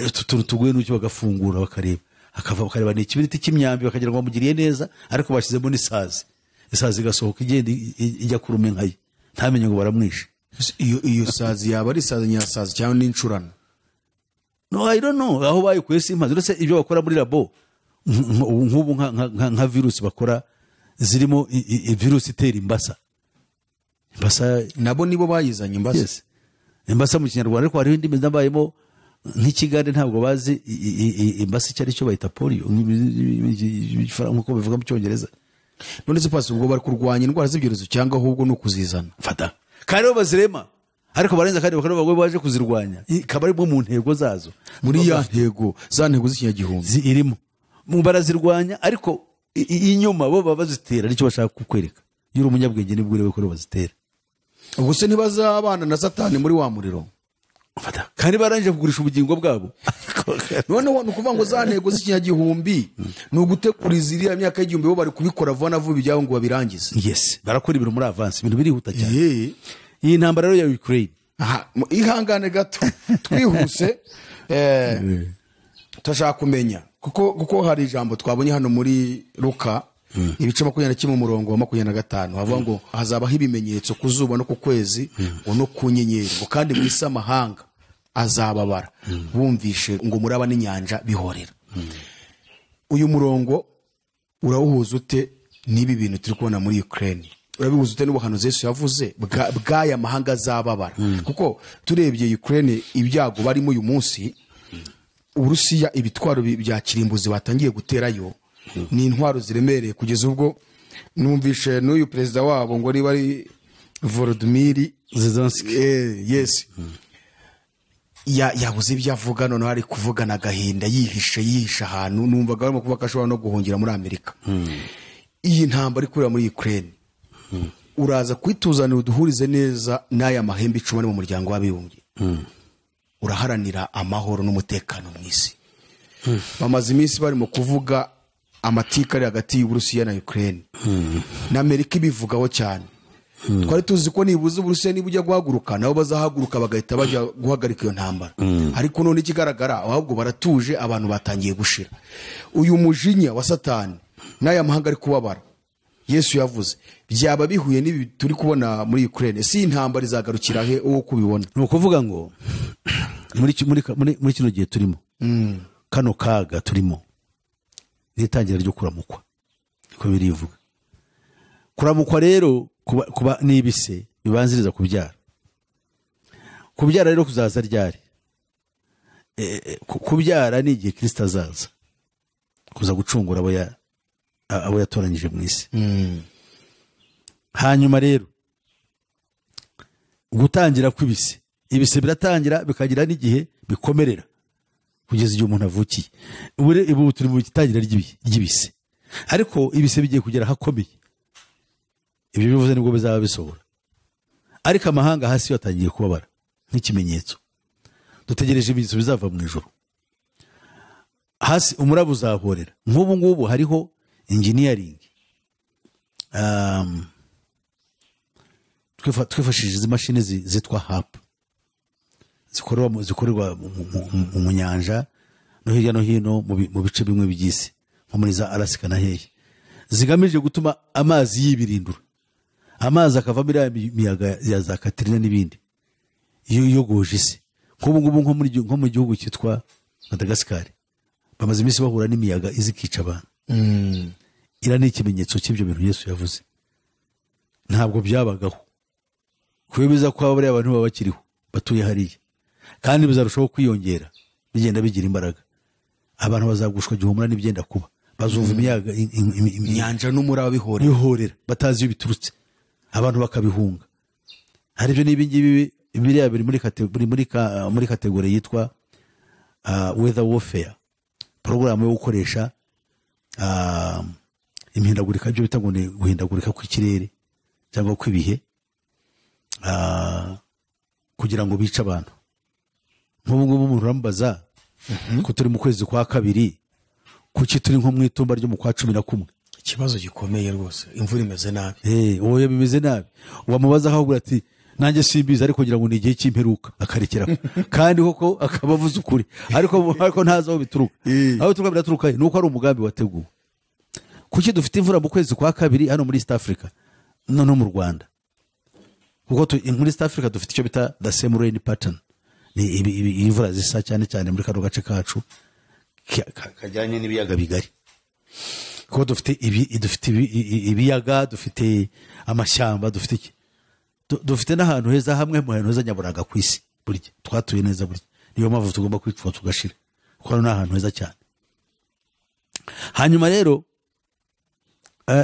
Utu tuntu tuguye n'ucyo bagafungura bakareba. Akava bakareba ni ikibiriti cy'imyambi bakagira ngo bamugiriye neza, ariko bashyizemo n'isazi. Isazi igasohoka igenda ijya kuruma inka ye. Ntamenye ngo baramwishe. Iyo sazi yaba ari isazi nyasazi cyangwa n'incurano. No, I don't know. Aho bayikuye simpazi. Uretse ibyo bakora muri labo, nk'ubu nka virusi bakora zirimo virusi itera imbasa. Imbasa nabo nibo bayizanye imbasa. Yes. Imbasa mu Kinyarwanda, ariko hariho indimi zabayemo nk'ikigande ntabwo bazi imbasa icyo ari cyo, bayita polio nk'uko bivuga mu Cyongereza. None se pasi ubwo bari kurwanya indwara z'ibyorezo cyangwa ahubwo no kuzizana? Fata. Kandi bo bazirema. Ariko barenza kandi bakora bagwe baje kuzirwanya. Ikaba ari mu ntego zazo. Muri ya ntego, za ntego z'ikinyagihumbi irimo. Mu barazirwanya ariko inyuma bo baba bazitera, nicyo bashaka kukwereka. Iyo uri umunyabwenge nibwo urebe ko bazitera. Ubwo se ntibazabana na Satani muri wa muriro? Fata. Kandi barangije kugurisha ubugingo bwabo. Noneho ni ukuvuga ngo za ntego z'ikinyagihumbi ni ugutegura iriya myaka y'igihumbi, bo bari kubikora vuba na vuba ibyabo ngo babirangize. Yes, barakora ibintu muri avance, ibintu birihuta cyane. Iyi ntambara rero ya Ukraine. Aha, ihangane gato twihuse, turashaka kumenya kuko hari ijambo twabonye hano muri Luka ibice 21 umurongo wa 25 havuga ngo hazabaho ibimenyetso ku zuba no ku kwezi ngo no ku nyenyeri, ngo kandi mu isi amahanga azababara bumvishe ngo muraba n'inyanja bihorera. Uyu murongo urawuhuza ute n'ibi bintu turi kubona muri Ukraine? Urabihuza ute n'ubuhanuzi Yesu yavuze bw'aya mahanga azababara? Kuko turebye Ukraine ibyago barimo uyu munsi, Uburusiya ibitwaro bya kirimbuzi batangiye guterayo ni intwaro ziremereye, kugeza ubwo numvishe n'uyu perezida wabo ngo niba ari Volodymyr Zelensky. Yes. Yabuze ibyo avuga, noneho ari kuvugana agahinda, yihishe ahantu, numvaga barimo kuvuga ko ashobora no guhungira muri Amerika. Iyi ntambara iri kubera muri Ukraine, uraza kwituzanira uduhurize neza n'aya mahembe 10 ari mu muryango w'abibumbye. Uraharanira amahoro n'umutekano mu isi. Bamaze iminsi barimo kuvuga amatika ari hagati y'Uburusiya na Ukraine. Na Amerika ibivugaho cyane. Twari tuzi ko nibuze Uburusiya niba ujya guhaguruka nabo bazahaguruka bagahita bajya guhagarika iyo ntambara. Ariko none ikigaragara ahubwo baratuje, abantu batangiye gushira. Uyu mujinya wa Satani n'aya mahanga ari kubabara Yesu yavuze byaba bihuye n'ibi turi kubona muri Ukraine. Si intambara izagarukira he uwo kubibona? Ni ukuvuga ngo muri kino gihe turimo, kano kaga turimo ni itangira ryo kuramukwa, niko birivuga. Kuramukwa rero kuba n'ibise bibanziriza kubyara. Kubyara rero kuzaza ryari? Kubyara ni igihe Kristo azaza kuza gucungura abo yatoranyije mu isi. Hanyuma rero gutangira kw'ibise, ibise biratangira bikagira n'igihe bikomerera kugeza igihe umuntu avukiye. Ubu turi mu itangira ry'ibise, ariko ibise bigiye kugera ahakomeye. Ibyo bivuze nibwo bizaba bisohora. Ariko amahanga hasi yatangiye kubabara nk'ikimenyetso. Dutegereje ibimenyetso bizava mu ijuru. Hasi umuraba uzahorera. Nk'ubu ngubu hariho engineering. Twifashishije izi mashini zitwa HAP. Zikorerwa mu nyanja, no hirya no hino mu bice bimwe by'isi, nko muri za Alaska na hehe, zigamije gutuma amazi yibirindura, amazi akavamo iriya miyaga ya za Katrina n'ibindi iyo yogoje isi. Nk'ubu ngubu nko mu gihugu cyitwa Madagascar bamaze iminsi bahura n'imiyaga izikica abantu. Ira ni ikimenyetso cy'ibyo bintu Yesu yavuze. Ntabwo byabagaho kubiza ko bariya abantu baba bakiriho batuye hariya, kandi bizarushaho kwiyongera bigenda bigira imbaraga. Abantu bazagushwa gihumura n'ibyenda kuba, bazumva imiyaga inyanja n'umuraba bihorera batazi iyo biturutse, abantu bakabihunga. Hari ibyo n'ibi ngibi biriya biri muri kategori yitwa weather warfare, porogaramu yo gukoresha imihindagurika, ibyo bita ngo ni guhindagurika kw'ikirere cyangwa kw'ibihe, kugira ngo bice abantu. Nk'ubu ngubu umuntu uramubaza ko turi mu kwezi kwa kabiri, kuki turi nko mu itumba ryo mu kwa 11? Ikibazo gikomeye rwose, imvura imeze nabi. Oya bimeze nabi. Wamubaza aho ati nanjye simbizi, ariko kugira ngo ni igihe cy'imperuka, akarekeraho. Kandi koko akaba avuze ukuri, ariko ntazi aho bituruka. Aho bituruka biraturuka nuko ari umugambi wateguwe. Kuki dufite imvura mu kwezi kwa kabiri hano muri East Africa no mu Rwanda? Kuko muri East Africa dufite icyo bita the same rain pattern, ni imvura zisa cyane cyane muri kano gace kacu kajyanye n'ibiyaga bigari. Kuko dufite ibiyaga, dufite amashyamba, dufite iki, dufite n'ahantu heza, hamwe mu hantu heza nyaburanga ku isi. Burya twatuye neza, burya niyo mpamvu tugomba kwicwa tugashira, kuko hano ni ahantu heza cyane. Hanyuma rero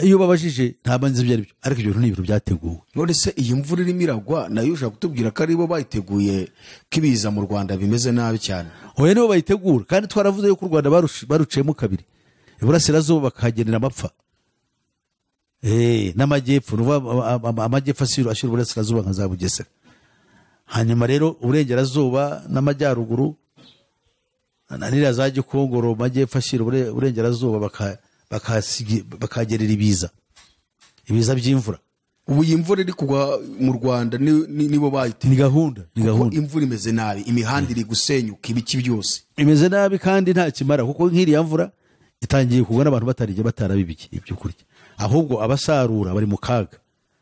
iyo babajije ntabwo nzi ibyo ari byo, ariko ibyo bintu ni ibintu byateguwe. None se iyi mvura irimo iragwa nayo ushaka kutubwira ko aribo bayiteguye, ko ibiza mu Rwanda bimeze nabi cyane? Oya, nibo bayitegura, kandi twaravuze yuko u Rwanda baruciyemo kabiri, iburasirazuba bakahagenera amapfa n'amajyepfo, amajyepfo ashyira uburasirazuba nka za Bugesera. Hanyuma rero uburengerazuba n'amajyaruguru n'iriya za Gikongoro, amajyepfo ashyira uburengerazuba bakagerera ibiza by'imvura. Ubu iyi mvura iri kugwa mu Rwanda nibo bayiteguye. Ni gahunda, ni gahunda. Imvura imeze nabi, imihanda iri gusenyuka, ibiki byose imeze nabi, kandi nta kimara, kuko nk'iriya mvura itangiye kugwa n'abantu batarije batarabibiki ibyo kurya, ahubwo abasarura bari mu kaga,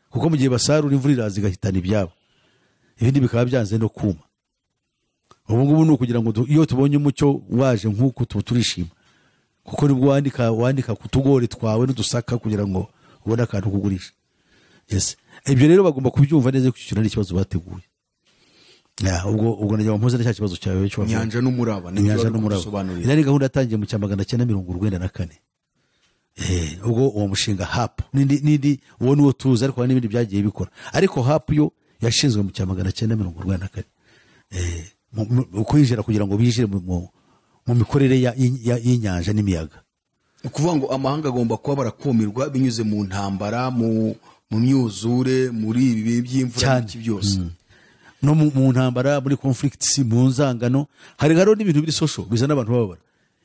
kuko mu gihe basarura imvura iraza igahitana ibyabo, ibindi bikaba byanze no kuma. Ubu ngubu ni ukugira ngo iyo tubonye umucyo waje nk'uku turishima, kuko nibwo wandika ku tugori twawe n'udusaka kugira ngo ubone akantu kugurisha. Yes, ibyo rero bagomba kubyumva neza ko icyo ari ikibazo bateguye. Ubwo nagira mpuze n'icyo kibazo cyawe cyo inyanja n'umuraba, n'umuraba. Iri gahunda yatangiye mu 1994. Ubwo uwo mushinga HAP n'indi uwo niwo tuzi, ariko n'ibindi byagiye bikora, ariko HAP yo yashinzwe mu 1994. Kwinjira kugira ngo binjire mu mikorere y'inyanja n'imiyaga. Ukuvuga ngo amahanga agomba kuba barakumirwa binyuze mu ntambara, mu myuzure, muri ibi by'imvura n'iki byose. No mu ntambara, muri conflicts, mu nzangano, hari hariho n'ibintu biri social bizana abantu bababara.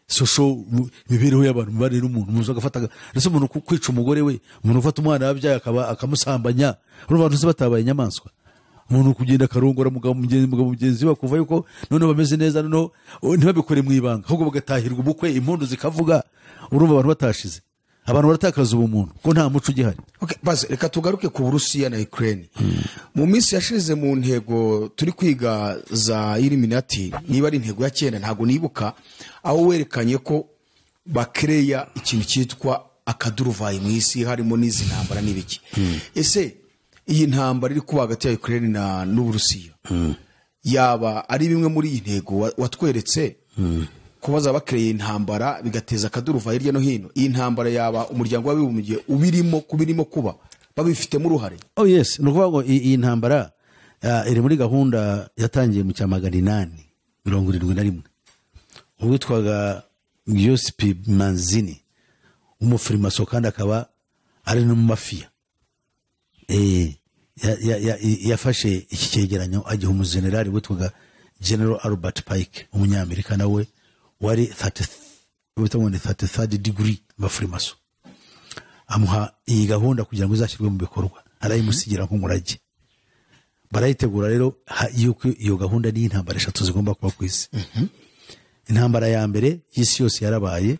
Social imibereho y'abantu, mibanire n'umuntu, umuntu agafata ndetse umuntu kwica umugore we, umuntu ufata umwana yabyaye akamusambanya, urumva abantu se batabaye inyamaswa. Umuntu kugenda akarongora mugabo mugenzi we kuva yuko none bameze neza, none ntibabikore mu ibanga, ahubwo bagatahirwa ubukwe, impundu zikavuga, urumva abantu batashize. Abantu baratakaza ubumuntu ko nta muco ugihari. Okay, basi reka tugaruke ku Burusiya na Ukraine. Mu minsi yashize mu ntego turi kwiga za Illuminati, niba ari intego ya 9 ntago nibuka, aho werekanye ko bakereya ikintu cyitwa akaduruvayi mu isi, harimo n'izi ntambara n'ibiki. Ese iyi ntambara iri kuba hagati ya Ukraine na n'Uburusiya yaba ari bimwe muri iyi ntego watweretse, kubaza bakereye intambara bigateza akaduruva hirya no hino? Iyi ntambara yaba umuryango w'abibumbye ubirimo kubirimo kuba babifitemo uruhare? Oh yes, ni ukuvuga ngo iyi ntambara iri muri gahunda yatangiye mu 871, uwitwaga Giuseppe Manzini umufirimaso kandi akaba ari n'umumafiya, yafashe iki cyegeranyo agiha umujenerali witwaga General Albert Pike, umunyamerika nawe wari 33rd degree bafurimaso, amuha iyi gahunda kugira ngo izashyirwe mu bikorwa, arayimusigira nk'umurage. Barayitegura rero yuko iyo gahunda ni intambara eshatu zigomba kuba ku isi. Intambara ya mbere y'isi yose yarabaye,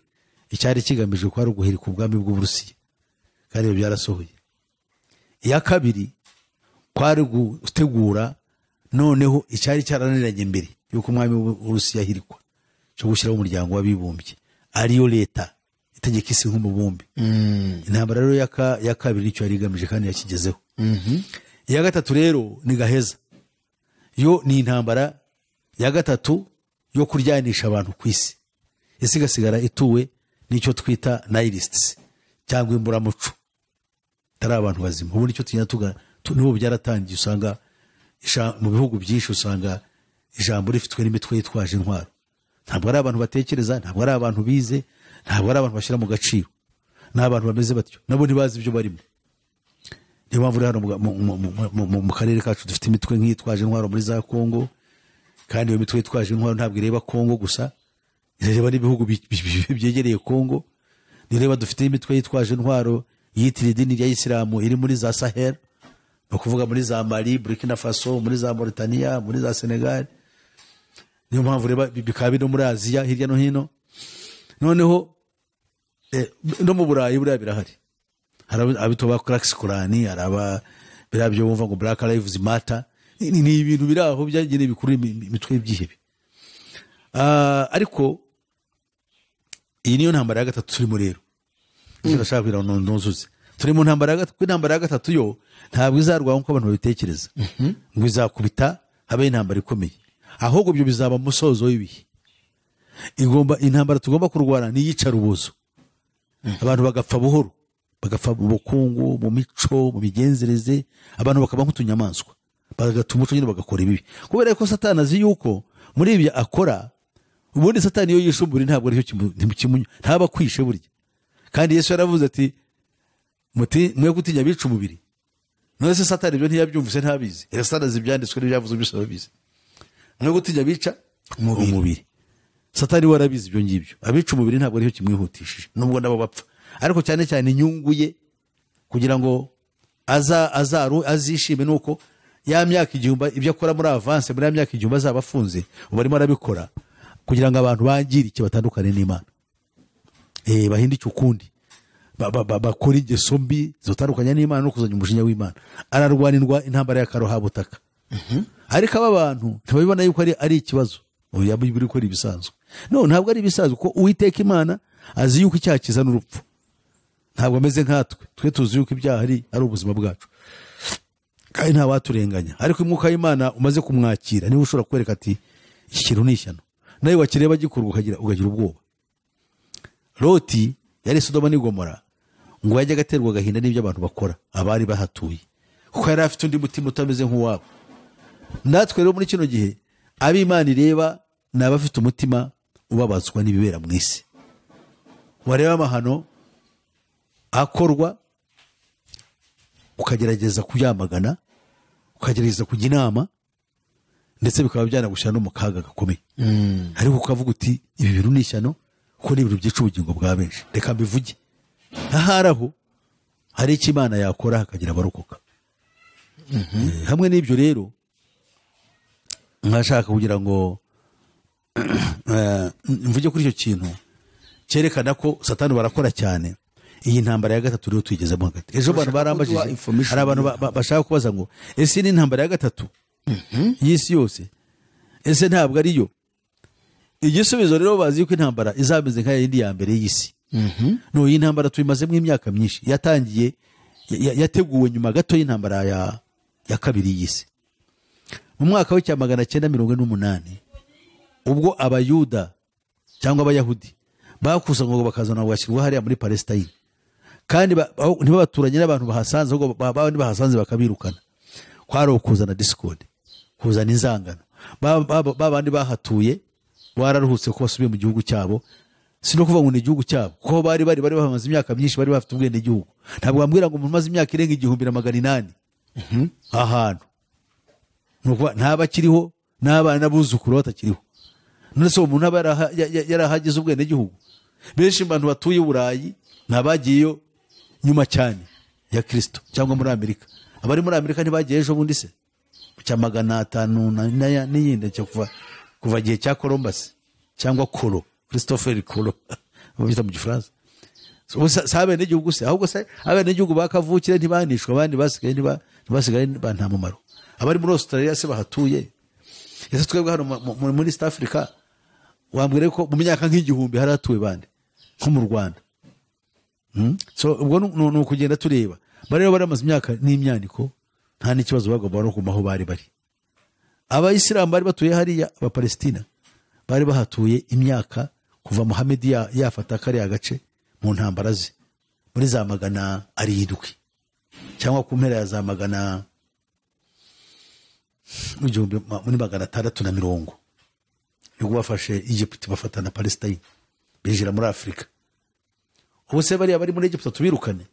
icyari kigamijwe ko ari uguhirika ubwami bw'Uburusiya, kandi ibyo byarasohoye. Iya kabiri kwari gutegura noneho icyari cyarananiranye mbere y'uko umwami w'Uburusiya ahirikwa, cyo gushyiraho umuryango w'abibumbye ariyo leta itegeka isi nk'umubumbe. Intambara rero ya kabiri nicyo yari igamije kandi yakigezeho. Iya gatatu rero ni gaheza, yo ni intambara ya gatatu yo kuryanisha abantu ku isi, isi igasigara ituwe n'icyo twita nihilists cyangwa imburamuco, atari abantu bazima. Ubu nicyo tugenda tugana, n'ubu byaratangiye, usanga mu bihugu byinshi usanga ijambo rifitwe n'imitwe yitwaje intwaro. Ntabwo ari abantu batekereza, ntabwo ari abantu bize, ntabwo ari abantu bashyira mu gaciro, ni abantu bameze batyo, nabo ntibazi ibyo barimo. Niyo mpamvu hano mu karere kacu dufite imitwe nk'iyitwaje intwaro muri za Kongo, kandi iyo mitwe yitwaje intwaro ntabwo ireba Kongo gusa, ireba n'ibihugu byegereye Kongo. Nireba dufite imitwe yitwaje intwaro yitira idini rya Isilamu iri muri za Sahel, ni ukuvuga muri za Mali, Burkina Faso, muri za Mauritania, muri za Senegal. Niyo mpamvu reba bikaba biri no muri Aziya hirya no hino, noneho no mu Burayi buriya birahari. Hari abitwa ba Klux Klan, hari aba biriya byo bumva ngo Black Lives Matter, ni ibintu biri aho byageneye bikurura imitwe y'ibyihebe. Ariko iyi niyo ntambara ya gatatu turimo rero. Ndashaka kugira ngo ntuzuze. Turi mu ntambara ya gatatu, intambara ya gatatu yo ntabwo izarwaho nk'uko abantu babitekereza, ngo izakubita habe intambara ikomeye, ahubwo ibyo bizaba musozo w'ibihe. Igomba intambara tugomba kurwana ni iyicarubozo, abantu bagapfa buhoro, bagapfa mu bukungu, mu mico, mu migenzereze, abantu bakaba nk'utunyamaswa, bagata umuco nyine, bagakora ibibi. Kubera ko Satani azi yuko muri ibyo akora, ubundi Satani iyo yishumbura ntabwo aricyo ntaba akwishe burya. Kandi Yesu yaravuze ati muti mwe gutinya abica umubiri. None se Satani ibyo ntiyabyumvise, ntabizi? Satani azi ibyanditswe n'ibyavuze byose arabizi. Mwe gutinya abica umubiri, Satani we arabizi ibyo ngibyo. Abica umubiri ntabwo aricyo kimwihutishije, nubwo nabo bapfa, ariko cyane cyane inyungu ye kugira ngo azishime nuko ya myaka igihumbi ibyo akora muri avance, muri ya myaka igihumbi azaba afunze, ubu arimo arabikora kugira ngo abantu bangirike batandukane n'Imana, bahindike ukundi, bakora ingeso mbi zitandukanye n'Imana no kuzanya umujinya w'Imana. Ararwanirwa intambara ya karohabutaka. Ariko aba bantu ntibabibona yuko ari ikibazo, oya, biri ko ari ibisanzwe. No, ntabwo ari ibisanzwe, kuko Uwiteka Imana azi yuko icyaha kizana urupfu. Ntabwo ameze nkatwe, twe tuzi yuko ibyaha ari ubuzima bwacu kandi nta waturenganya. Ariko umwuka w'Imana umaze kumwakira niwe ushobora kwereka ati iki kintu ni ishyano, nawe wakireba gikorwa ukagira ubwoba. Loti yari Sodoma n'i Gomora, ngo yajyaga aterwa agahinda n'ibyo abantu bakora abari bahatuye, kuko yari afite undi mutima utameze nk'uwabo. Natwe rero muri kino gihe ab'Imana ireba ni abafite umutima ubabazwa n'ibibera mu isi. Wareba amahano akorwa ukagerageza kuyamagana, ukagerageza kujya inama, ndetse bikaba byanagushyira no mu kaga gakomeye. Ariko ukavuga uti ibi bintu ni ishyano, kuko ni ibintu byica ubugingo bwa benshi, reka mbivuge. Ahari aho hari icyo Imana yakora hakagira abarokoka. Hamwe n'ibyo rero nkashaka kugira ngo mvuge kuri icyo kintu cyerekana ko Satani barakora cyane. Iyi ntambara ya gatatu rero tuyigezemo hagati. Ejo abantu barambajije, hari abantu bashaka kubaza ngo ese ni intambara ya gatatu y'isi yose, ese ntabwo ariyo? Igisubizo rero bazi yuko intambara izameze nka yindi ya mbere y'isi. No, iyi ntambara tuyimazemo imyaka myinshi, yatangiye yateguwe nyuma gato y'intambara ya kabiri y'isi. Mu mwaka wa 1948 ubwo Abayuda cyangwa Abayahudi bakusanywaga bakazana bagashyirwa hariya muri Palestine, kandi ntibabaturanye n'abantu bahasanze, ahubwo babandi bahasanze bakabirukana. Kwari ukuzana discord, kuzana inzangano. Babandi bahatuye bararuhutse ko basubiye mu gihugu cyabo, si no kuvuga ngo ni igihugu cyabo, kuko bari bamaze imyaka myinshi bari bafite ubwene gihugu. Ntabwo bambwira ngo umuntu umaze imyaka irenga 1800 ahantu nuko ntabakiriho n'abana n'abuzukuru batakiriho. None se uwo muntu aba yarahagize ubwene gihugu? Benshi mu bantu batuye i Burayi ntabagiyeyo nyuma cyane ya Kristo, cyangwa muri Amerika. Abari muri Amerika ntibagiye ejo bundi se cya 500 n'iyindi cyo kuva igihe cya Columbus Cyangwa Kolo, Christopher Kolo babyita mu Gifaransa. So, si abenegihugu se? Ahubwo se abenegihugu ba kavukire ntibanishwe, abandi basigaye ntibasigaye ba nta mumaro? Abari muri Australia se bahatuye? Ese twebwe hano muri East Africa, wambwira ko mu myaka nk'igihumbi hari hatuwe bande nko mu Rwanda? So ubwo ni ukugenda tureba. Bari rero baramaze imyaka n'imyaniko, nta n'ikibazo, bagomba no kuguma aho bari bari. Abayisilamu bari batuye hariya, Abapalestina bari bahatuye imyaka kuva Muhamedi yafata kariya gace mu ntambara ze muri za 700 cyangwa ku mpera ya za magana igihumbi muri 640, nibwo bafashe Egypt, bafata na Palestine, binjira muri Afurika. Ubu se bariya bari muri Egypt tubirukane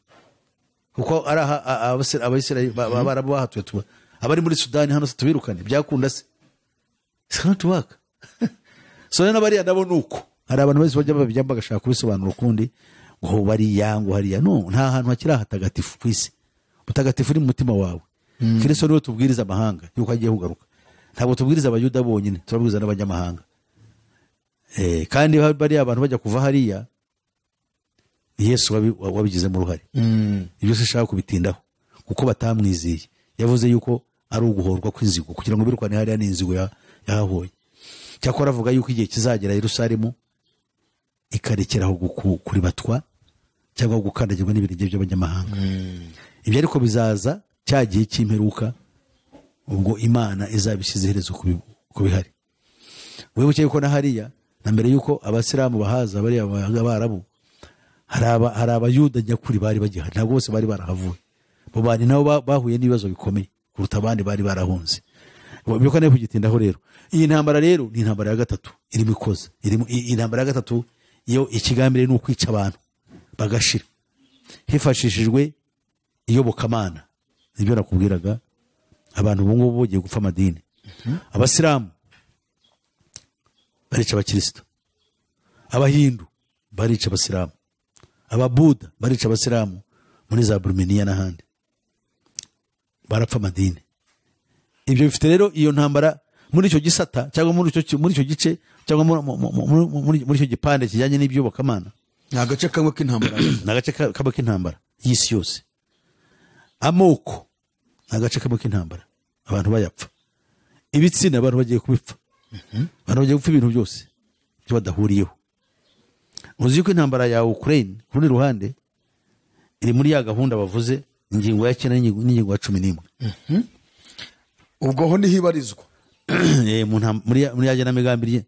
kuko ari aha Abayisiraheli Abarabu bahatuye? Tuba abari muri Sudani hano se tubirukane? Byakunda se? It's not work. So rero bariya nabo ni uko. Hari abantu bose bajya babijyamo bagashaka kubisobanura ukundi, ngo bariya, ngo hariya. No, nta hantu hakiri ahatagatifu ku isi. Ubutagatifu ni mu mutima wawe. Kristo niwe tubwiriza amahanga yuko agiye kugaruka. Ntabwo tubwiriza Abayuda bonyine, turabwiriza n'abanyamahanga. Kandi bariya abantu bajya kuva hariya ni Yesu wabigizemo uruhare. Ibyo sinshaka kubitindaho kuko batamwizeye. Yavuze yuko ari uguhorwa kw'inzigo kugira ngo birukane hariya n'inzigo yahahoye. Cyakora avuga yuko igihe kizagera Yerusalemu ikarekeraho kuribatwa cyangwa gukandagirwa n'ibirenge by'abanyamahanga. Ibyo ariko bizaza cya gihe cy'imperuka, ubwo Imana izabishyize iherezo ku bihari. Wibuke yuko na hariya na mbere yuko Abasilamu bahaza, bariya Abarabu, hari Abayuda nyakuri bari bagihari. Ntabwo bose bari barahavuye. Bo bandi nabo bahuye n'ibibazo bikomeye kuruta abandi bari barahunze. Bibuka nayo kugitindaho. Rero iyi ntambara rero ni intambara ya gatatu irimo ikoze irimo intambara ya gatatu. Iyo ikigambire ni ukwica abantu bagashira hifashishijwe iyobokamana. Nibyo nakubwiraga, abantu ubu ngubu bagiye gupfa amadini. Abasilamu barica Abakristo, Abahindu barica Abasilamu, Ababuda barica Abasilamu muri za Burumeniya n'ahandi, barapfa amadini. Ibyo bifite rero iyo ntambara muri icyo gisata cyangwa muri icyo gice cyangwa muri icyo gipande kijyanye n'iby'Iyobokamana. Ni agace kamwe k'intambara. Ni agace kamwe k'intambara y'isi yose. Amoko ni agace kamwe k'intambara, abantu bayapfa. Ibitsina, abantu bagiye kubipfa, abantu bagiye gupfa ibintu byose byo badahuriyeho. Uzi yuko intambara ya Ukraine ku rundi ruhande iri muri ya gahunda bavuze, ingingo ya 9 n'ingingo ya 11. Ubwo ho niho ibarizwa. Muri ya genamigambi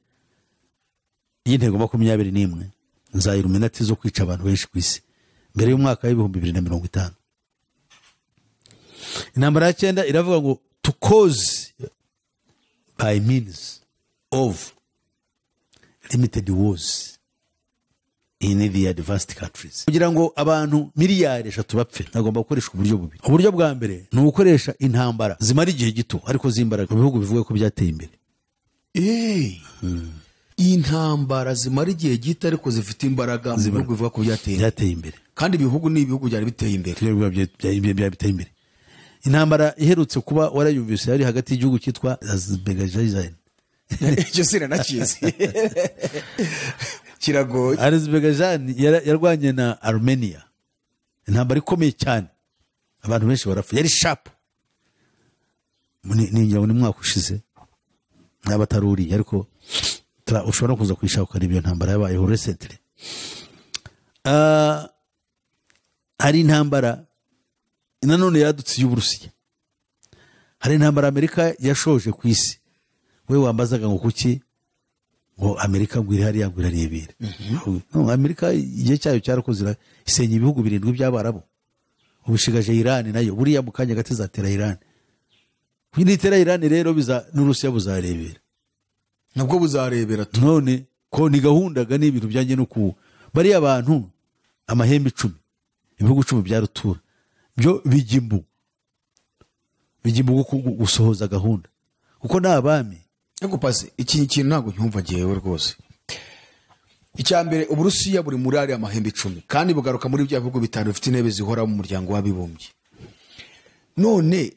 y'intego 21 za Illuminati zo kwica abantu benshi ku isi mbere y'umwaka w'2050. Intambara ya 9 iravuga ngo "to cause by means of limited wars in the advanced countries". Kugira ngo abantu miliyari 3 bapfe, hagomba gukoreshwa uburyo bubiri. Uburyo bwa mbere ni ugukoresha intambara zimara igihe gito ariko z'imbaraga mu bihugu bivuga ko byateye imbere. Intambara zimara igihe gito ariko zifite imbaraga mu bihugu bivuga ko byateye imbere. Byateye imbere. Kandi ibihugu ni ibihugu byari biteye imbere. Ibihugu biteye imbere. Intambara iherutse kuba warayumvise, yari hagati y'igihugu cyitwa Azerbaijan. Icyo sinanakizi, kiragoye. Azerbaijan yarwanye na Armenia, intambara ikomeye cyane, abantu benshi barapfa, yari sharp. Ni ngira ngo ni mwaka ushize naba atari uriya, ariko ushobora no kuza kuyishaka ukareba iyo ntambara yabayeho recently. Hari intambara nanone yadutse y'Uburusiya, hari intambara Amerika yashoje ku isi. We wambazaga ngo kuki ngo Amerika ngo iri hariya, ngo irarebera. No, Amerika igihe cyayo cyarakoze, isenya ibihugu birindwi by'Abarabu, ubu ishigaje Irani. Nayo buriya mu kanya gato izatera Irani. Nitera Irani rero biza n'Urusiya buzarebera. Nabwo buzarebera tu. None ko ni gahunda ga, ni ibintu byanjye no ku bariya bantu amahembe 10, ibihugu 10 bya rutura byo bijya imbu gusohoza gahunda kuko ni abami. Ariko pasi, iki kintu ntabwo ncyumva ngewe rwose. Icya mbere, Uburusiya buri muri ariya mahembe 10 kandi bugaruka muri bya bihugu bitanu bifite intebe zihora mu Muryango w'Abibumbye. None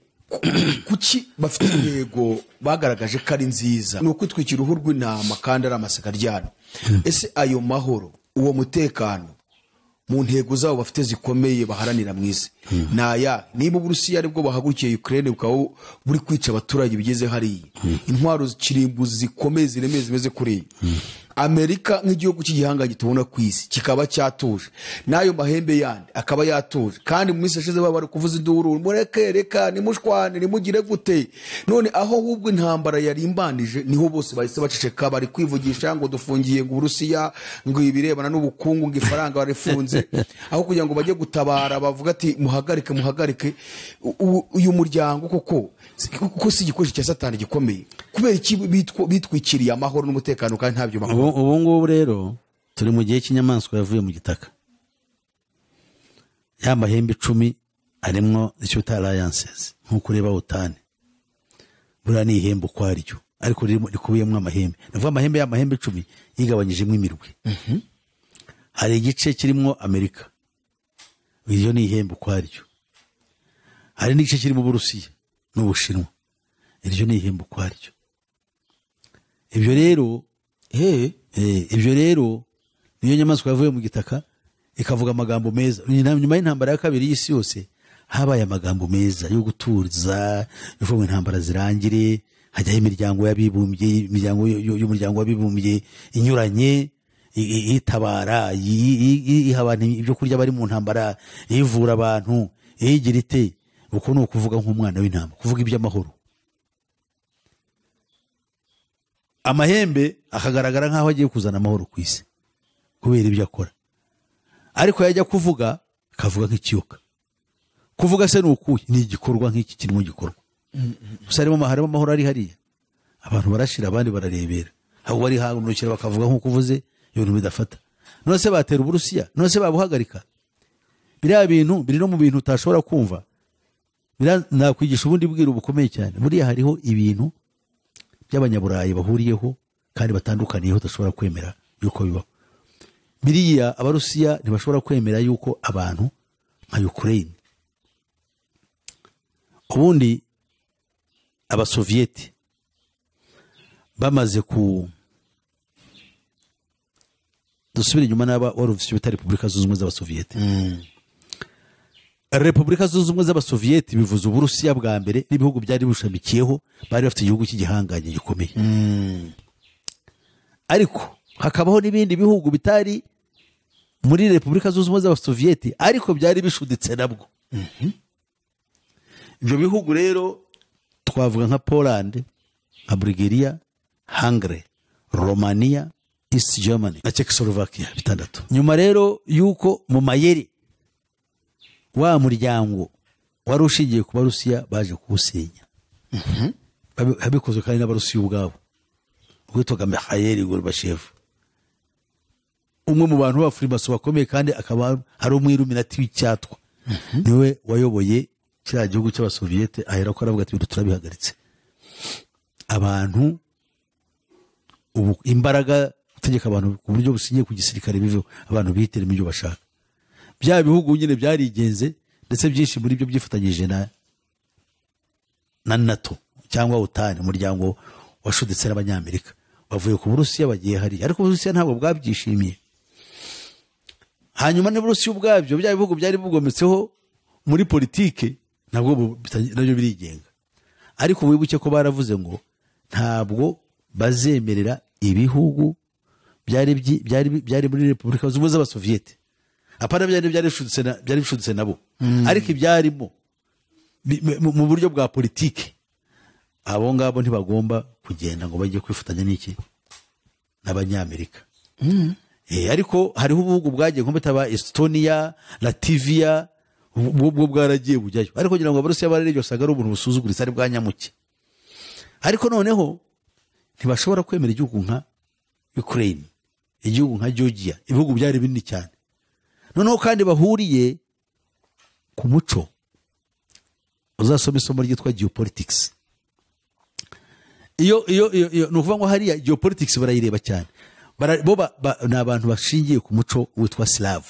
Kuki bafite intego bagaragaje ko ari nziza? Ni ukwitwikira uruhu rw'intama kandi ari amasaka aryana. Ese ayo mahoro, uwo mutekano, mu ntego zabo bafite zikomeye baharanira mu isi ni aya? Niba Uburusiya aribwo bahagurukiye Ukraine, bukaba buri kwica abaturage bigeze hariya, intwaro kirimbuzi zikomeye ziremeye zimeze kuriya, Amerika nk'igihugu cy'igihangange tubona ku isi kikaba cyatuje, n'ayo mahembe yandi akaba yatuje, kandi mu minsi yashize baba bari kuvuza induru: "Mureke, reka, nimushwane, nimugire gute." None aho ahubwo intambara yarimbanije niho bose bahise baceceka, bari kwivugisha ngo dufungiye ngo Uburusiya, ngo ibirebana n'ubukungu, ngo ifaranga barifunze, aho kugira ngo bajye gutabara bavuga ati: "Muhagarike, muhagarike." Uyu muryango koko si igikoresho cya Satani gikomeye? Kubera iki bitwikiriye amahoro n'umutekano kandi ntabyo bakora? Ubu ngubu rero turi mu gihe cy'inyamaswa yavuye mu gitaka. Ya mahembe 10 arimwo icyo bita alliances, nk'uko ureba OTAN, buriya ni ihembe ukwaryo, ariko rikubiyemo amahembe. Ni ukuvuga amahembe, ya mahembe 10 yigabanyijemo imirwi. Hari igice kirimo Amerika, iryo ni ihembe ukwaryo. Hari n'igice kirimo Uburusiya n'Ubushinwa, iryo ni ihembe ukwaryo. Ibyo rero ibyo rero niyo nyamaswa yavuye mu gitaka ikavuga amagambo meza. Nyuma y'intambara ya kabiri y'isi yose habaye amagambo meza yo gutuza, yo kuvuga ngo intambara zirangire, hajyaho imiryango y'abibumbye, imiryango y'umuryango w'abibumbye inyuranye itabara, iha abantu ibyo kurya bari mu ntambara, ivura abantu, igira ite. Uko ni ukuvuga nk'umwana w'intama, kuvuga iby'amahoro. Amahembe akagaragara nk'aho agiye kuzana amahoro ku isi kubera ibyo akora, ariko yajya kuvuga akavuga nk'ikiyoka. Kuvuga se ni ukuhe? Ni igikorwa nk'iki kirimo gikorwa gusa. Harimo amahoro ari hariya, abantu barashira abandi bararebera, ahubwo bari hagurukira bakavuga nk'uko uvuze ibintu bidafata. None se batera Uburusiya? None se babuhagarika? Biriya bintu biri no mu bintu utashobora kumva. Nakwigisha ubundi bwiru bukomeye cyane. Buriya hariho ibintu by'Abanyaburayi bahuriyeho kandi batandukaniyeho udashobora kwemera yuko bibaho. Biriya Abarusiya ntibashobora kwemera yuko abantu nka Ukraine, ubundi Abasoviyeti bamaze ku, dusubire inyuma, n'aba wari ufite icyo bita Repubulika Zunze Ubumwe z'Abasoviyeti. Repubulika Zunze Ubumwe z'Abasoviyeti bivuze Uburusiya bwa mbere n'ibihugu byari bushamikiyeho, bari bafite igihugu cy'igihangange gikomeye, ariko hakabaho n'ibindi bihugu bitari muri Repubulika Zunze Ubumwe z'Abasoviyeti ariko byari bishuditse nabwo. Ibyo bihugu rero twavuga nka Poland, nka Bulgaria, Hungary, Romania, East Germany na Czechoslovakia, bitandatu. Nyuma rero yuko mu mayeri wa muryango wari ushingiye ku Barusiya baje kuwusenya, bikozwe kandi n'Abarusiya ubwabo, witwaga Mikhail Gorbachev, umwe mu bantu b'abafurimaso bakomeye kandi akaba ari umwiluminati w'icyatwa, niwe wayoboye kiriya gihugu cy'Abasoviyete. Ahera ko aravuga ati: "Ibintu turabihagaritse." Abantu ubu imbaraga gutegeka abantu ku buryo bushingiye ku gisirikare biveho, abantu bihitiremo ibyo bashaka. Bya bihugu nyine byarigenze, ndetse byinshi muri byo byifatanyije na NATO cyangwa OTAN, umuryango washuditse n'Abanyamerika. Bavuye ku Burusiya bagiye hariya, ariko Uburusiya ntabwo bwabyishimiye. Hanyuma n'Uburusiya ubwabyo, bya bihugu byari bugometseho muri politike nabwo nabyo birigenga. Ariko wibuke ko baravuze ngo ntabwo bazemerera ibihugu byari muri Repubulika Zunze Ubumwe z'Abasoviyete, apana byari bishuditse nabo, ariko ibyarimo mu buryo bwa politike, abo ngabo ntibagomba kugenda ngo bajye kwifatanya n'iki, n'Abanyamerika. Ariko hariho ubuhugu bwagiye nko bitaba Estonia, Latvia, ubwo bwaragiye bujyayo. Ariko kugira ngo Abarusiya bararebye usanga ari ubuntu busuzuguritse, ari bwa nyamuke. Ariko noneho ntibashobora kwemera igihugu nka Ukraine, igihugu nka Georgia, ibihugu byari binini cyane noneho kandi bahuriye ku muco. Uzasoma isomo ryitwa geopolitics. Iyo ni ukuvuga ngo hariya geopolitics barayireba cyane. Bo ni abantu bashingiye ku muco witwa Slav.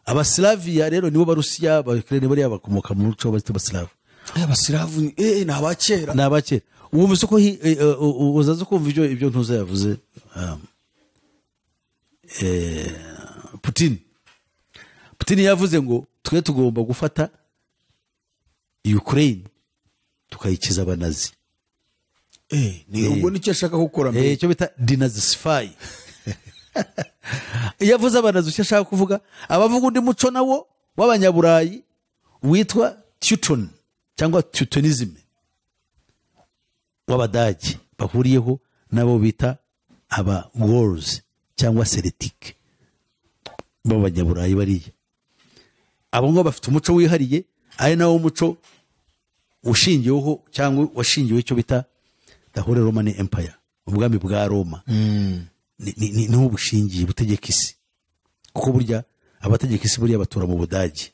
Abaslavia rero nibo Barusiya, ba Ukraine bariya bakomoka mu muco w'Abaslav. Abasilavu ni abakera. Ni abakera. Wumvise uko uzaza kumva ibyo ntuza yavuze Putin yavuze ngo twe tugomba gufata Ukraine tukayikiza abanazi. Ni ubwo nicyo ashaka gukora mbere. Icyo bita denazify. Yavuze abanazi icyo ashaka kuvuga, abavuga undi muco nawo w'abanyaburayi witwa Teuton cyangwa Teutonism w'abadage bahuriyeho nabo bita aba Gauls cyangwa Celtic b'abanyaburayi bariya. Abo ngo bafite umuco wihariye, ari nawo umuco ushingiyeho cyangwa washingiwe icyo bita the Holy Roman Empire, ubwami bwa Roma. Niho bushingiye butegeka isi, kuko burya abategeka isi buriya batura mu Budage.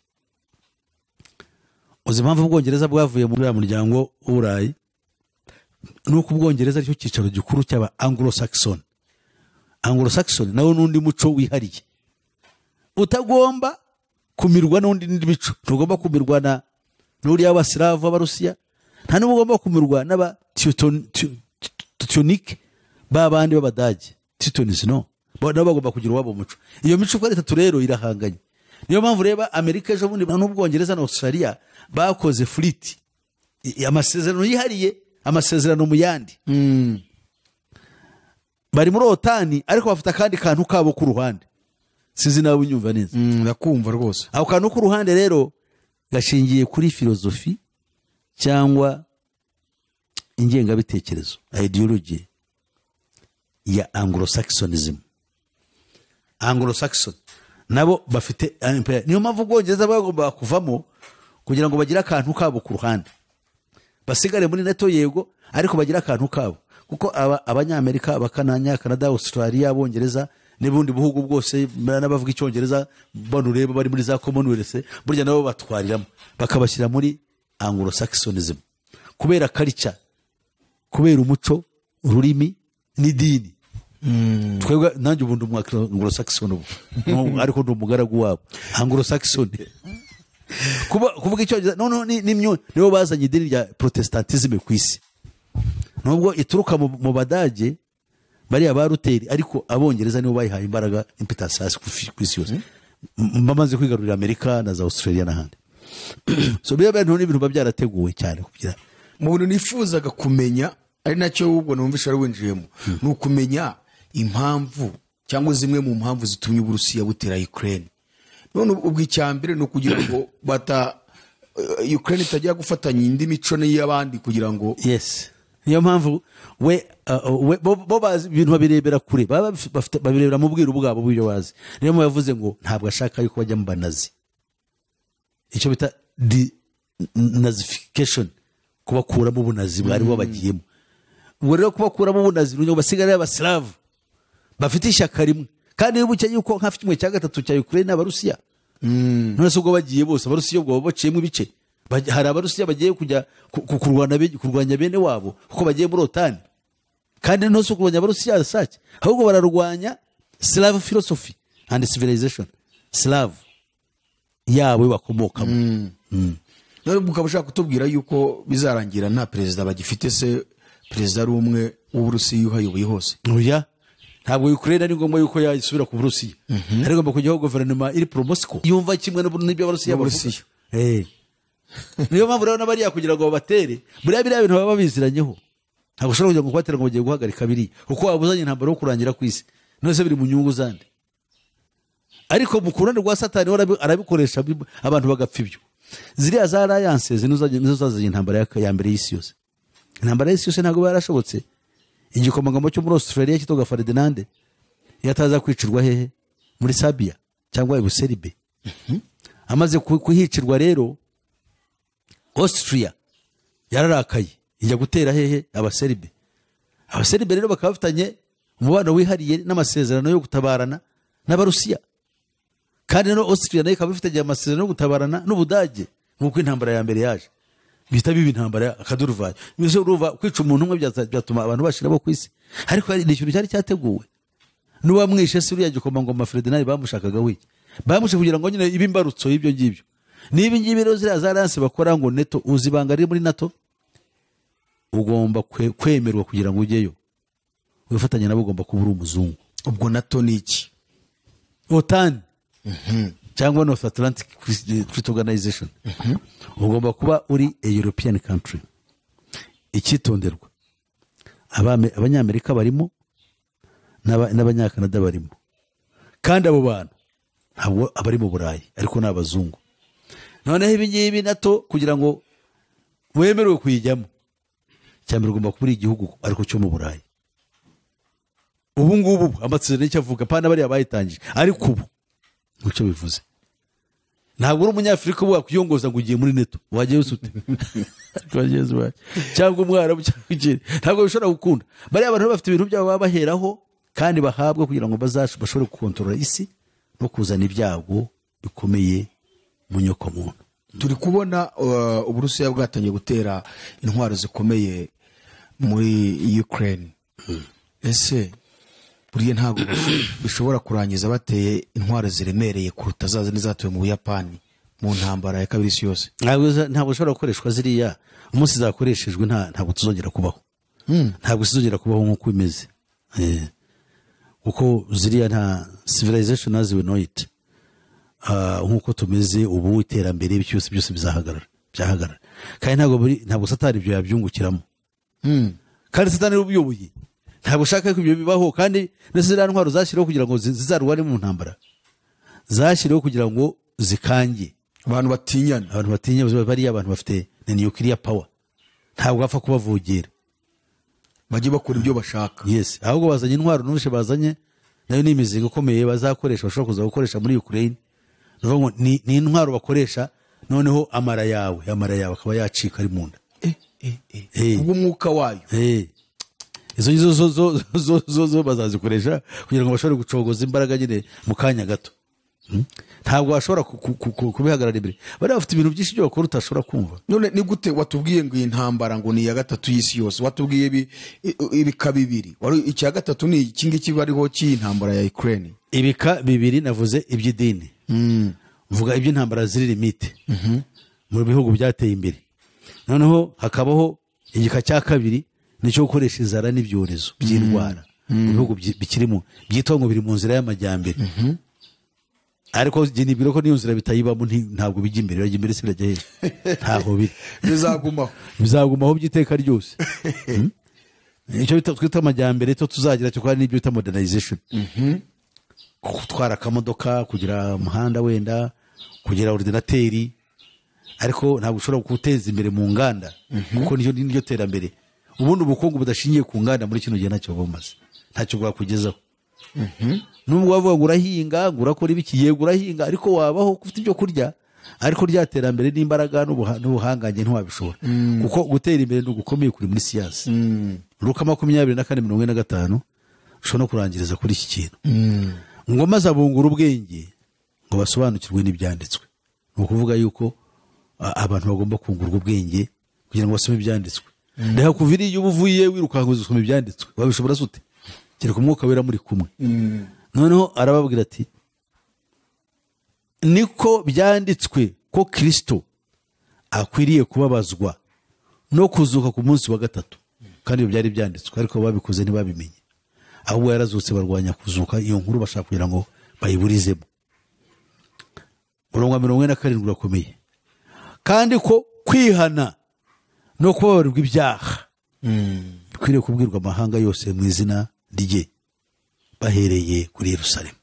Uzi impamvu Ubwongereza bwavuye muri muryango w'Uburayi? Nuko Ubwongereza aricyo cyicaro gikuru cy'aba Anglo-Saxon. Anglo-Saxon nawo n'undi muco wihariye utagomba kumirwa n'undi mico. Ntugomba kumirwa na n'uriya w'Abasilavu b'Abarusiya, nta n'ubwo ugomba kumirwa n'aba Teutonic b'abandi b'Abadage. Teutonis no, nabo bagomba kugira uwabo muco. Iyo mico uko ari itatu rero irahanganye. Niyo mpamvu reba Amerika ejo bundi n'Ubwongereza na Australia bakoze fleet, amasezerano yihariye, amasezerano mu yandi. Bari muri OTAN ariko bafite akandi kantu kabo ku ruhande. Sinzi nawe unyumva neza. Ndakumva rwose. Ako kantu ku ruhande rero gashingiye kuri filozofi cyangwa ingengabitekerezo, ideology ya Anglo-Saxonism. Anglo-Saxon nabo bafite empire. Niyo mpamvu Ubwongereza bagomba kuvamo kugira ngo bagire akantu kabo ku ruhande, basigare muri NATO yego, ariko bagire akantu kabo, kuko Abanyamerika, Abakananya, Canada, Australia, Abongereza n'ubundi bihugu bwose n'abavuga icyongereza bano ureba bari muri za Commonwealth, burya nabo batwariramo bakabashyira muri Anglo-Saxonism kubera culture, kubera umuco, ururimi n'idini. Twebwe nanjye ubu ndi umu Anglo-Saxon ubu, ariko ndi umugaragu wabo Anglo-Saxon. Kuvuga icyongereza noneho nibo bazanye idini rya Protestantism ku isi, nubwo ituruka mu Badage bariya ba Luteri, ariko Abongereza nibo bayihaye imbaraga impetus hasi ku isi yose. Bamaze kwigarurira Amerika na za Australia n'ahandi. So biriya bintu ni ibintu biba byarateguwe cyane kugira. Mu bintu nifuzaga kumenya ari nacyo ubwo numvisha ari winjiyemo, ni ukumenya impamvu cyangwa zimwe mu mpamvu zitumye Uburusiya butera Ukraine. None ubwo icyambere ni ukugira ngo bata Ukraine itajya gufatanya indi mico n'iy'abandi kugira ngo yes. Niyo mpamvu we bo bazi ibintu babirebera kure, baba bafite babirebera mu bwiru bwabo bw'ibyo bazi. Niyo mpamvu yavuze ngo ntabwo ashaka yuko bajya mu banazi, icyo bita denazification, kubakuramo ubunazi bwari babagiyemo. Ubwo rero kubakuramo ubunazi ngo basigare Abaslavu bafite ishyaka rimwe, kandi wibuke yuko nka 1/3 cya Ukraine n'Abarusiya. None se ubwo bagiye bose Abarusiya ubwo baciyemo ibice, hari Abarusiya bagiye kujya kurwanya bene wabo kuko bagiye muri OTAN. Kandi no se kurwanya Abarusiya sake, ahubwo bararwanya Slav philosophy and civilization, Slav yabo bakomokamo. None ukaba ushaka kutubwira yuko bizarangira nta perezida bagifite, se perezida ari umwe w'Uburusiya uhayoboye hose? Oya, ntabwo Ukraine ari ngombwa yuko yasubira ku Burusiya. Ari ngombwa kujyaho guverinoma iri pro Moscow yumva kimwe n'ibyo Abarusiya bavuga. Niyo mpamvu rero n'abariya kugira ngo babatere, buriya biriya bintu baba babiziranyeho. Ntabwo ushobora kujya ngo kubatera ngo bagiye guhagarika biriya, kuko wabuzanye intambara yo kurangira ku isi. None se biri mu nyungu zande? Ariko mu kurande rwa Satani arabikoresha abantu bagapfa ibyo. Ziriya za alliances nizo zazanye intambara ya mbere y'isi yose. Intambara y'isi yose ntabwo yarashobotse. Igikomangoma cyo muri Australia cyitwa Ferdinand yataza kwicirwa hehe? Muri Serbia cyangwa Ibuseribe. Amaze kuhicirwa rero Austria yararakaye ijya gutera hehe? Abaseribe. Abaseribe rero bakaba bafitanye umubano wihariye n'amasezerano yo gutabarana n'Abarusiya. Kandi no Austria nayo ikaba ifitanye amasezerano yo gutabarana n'Ubudage nk'uko intambara ya mbere yaje. Bita bibi intambara akaduruvayo. Mbese urumva kwica umuntu umwe byatuma abantu bashira bo kwisi. Ariko hari ikintu cyari cyateguwe. N'uwamwishe se uriya gikomangoma Ferdinand bamushakaga wiki. Bamushe kugira ngo nyine ibimbarutso y'ibyo ngibyo. Niba ngibi rero ziriya za alliance bakora ngo NATO, uzi ibanga riri muri NATO, ugomba kwemerwa kugira ngo ujyeyo wifatanya nabo, ugomba kuba uri umuzungu. Ubwo NATO ni iki? OTAN cyangwa North Atlantic Treaty Organization, ugomba kuba uri a European country. Icyitonderwa, Abanyamerika barimo n'Abanyakanada barimo, kandi abo bantu ntabwo abari mu Burayi, ariko ni abazungu. Noneho ibi ngibi NATO, kugira ngo wemerwe kuyijyamo, cyambere ugomba kuba uri igihugu ariko cyo mu Burayi. Ubu ngubu amasezerano icyo avuga, pana bariya bayitangije, ariko ubu nicyo bivuze. Ntabwo uri Umunyafurika ubu wakwiyongoza ngo ugiye muri NATO, wajyayo ute? Cyangwa Umwarabu cyangwa ikindi, ntabwo bishobora gukunda. Bariya bantu bafite ibintu byabo baba baheraho kandi bahabwa kugira ngo bashobore gukontorora isi no kuzana ibyago bikomeye mu nyokomuntu. Turi kubona Uburusiya bwatangiye gutera intwaro zikomeye muri Ukraine. Ese buriya ntabwo bishobora kurangiza bateye intwaro ziremereye kuruta za zindi zatuwe mu Buyapani mu ntambara ya kabiri isi yose? Ntabwo zishobora gukoreshwa ziriya. Umunsi zakoreshejwe ntabwo tuzongera kubaho, ntabwo zizongera kubaho nk'uko bimeze, kuko ziriya nta civilization as we know it, nk'uko tumeze ubu, iterambere byose byose bizahagarara, byahagarara. Kandi ntabwo Satani ibyo yabyungukiramo, kandi Satani ubiyoboye ntabwo ushaka ko ibyo bibaho. Kandi ndetse ziriya ntwaro zashyiriweho kugira ngo zizarwane mu ntambara, zashyiriweho kugira ngo zikange abantu batinyana, abantu batinya. Bariya abantu bafite ni nuclear power, ntabwo bapfa kubavogera, bajye bakora ibyo bashaka. Yes, ahubwo bazanye intwaro nubishe bazanye nayo ni imizinga ikomeye bazakoresha, bashobora kuza gukoresha muri Ukraine. Ni intwaro bakoresha, noneho amara yawe akaba yacika ari mu nda ubw'umwuka wayo. Izo ngizo zo bazazikoresha kugira ngo bashobore gucogoza imbaraga nyine mu kanya gato. Ntabwo bashobora kubihagarara imbere. Bari bafite ibintu byinshi byo bakora utashobora kumva. None ni gute watubwiye ngo iyi ntambara ngo ni iya gatatu y'isi yose? Watubwiye ibika bibiri, wari icya gatatu ni iki ngiki bariho cy'iyi ntambara ya Ukraine? Ibika bibiri navuze iby'idini, mvuga iby'intambara ziri limite mu bihugu byateye imbere. Noneho hakabaho igika cya kabiri nicyo gukoresha inzara n'ibyorezo by'indwara mu bihugu bikirimo byitwa ngo biri mu nzira y'amajyambere, ariko nibwira ko n'iyo nzira bitayibamo ntabwo bijya imbere. Bijya imbere se birajya hehe? Ntaho biri, bizagumaho by'iteka ryose. Icyo twita amajyambere cyo tuzagira cyo kandi n'ibyo bita modernization, gutwara akamodoka, kugira umuhanda wenda, kugira ordinateri, ariko ntabwo ushobora guteza imbere mu nganda, kuko niyo terambere. Ubundi ubukungu budashingiye ku nganda muri kino gihe ntacyo bumaze, ntacyo bwakugezaho. Nubwo wavuga ngo urahinga, ngo urakora ibiki, yego urahinga, ariko wabaho ufite ibyo kurya, ariko rya terambere n'imbaraga n'ubuhangange ntiwabishobora, kuko gutera imbere ni ugukomeye kuri muri siyansi. Luka 24:45 ushobora no kurangiriza kuri iki kintu. Ngo maze abungura ubwenge ngo basobanukirwe n'ibyanditswe. Ni ukuvuga yuko abantu bagomba kungurwa ubwenge kugira ngo basome ibyanditswe. Reka kuva iriya uba uvuye wirukanka usoma ibyanditswe, wabishobora ute? Kereka Umwuka Wera muri kumwe. Noneho arababwira ati niko byanditswe ko Kristo akwiriye kubabazwa no kuzuka ku munsi wa gatatu. Kandi ibyo byari byanditswe, ariko babikoze ntibabimenye. Ahubwo yarazutse barwanya kuzuka, iyo nkuru bashaka kugira ngo bayiburizemo. Umurongo wa 47 urakomeye. Kandi ko kwihana no kubabarirwa ibyaha bikwiriye kubwirwa amahanga yose mu izina rye, bahereye kuri Yerusalemu.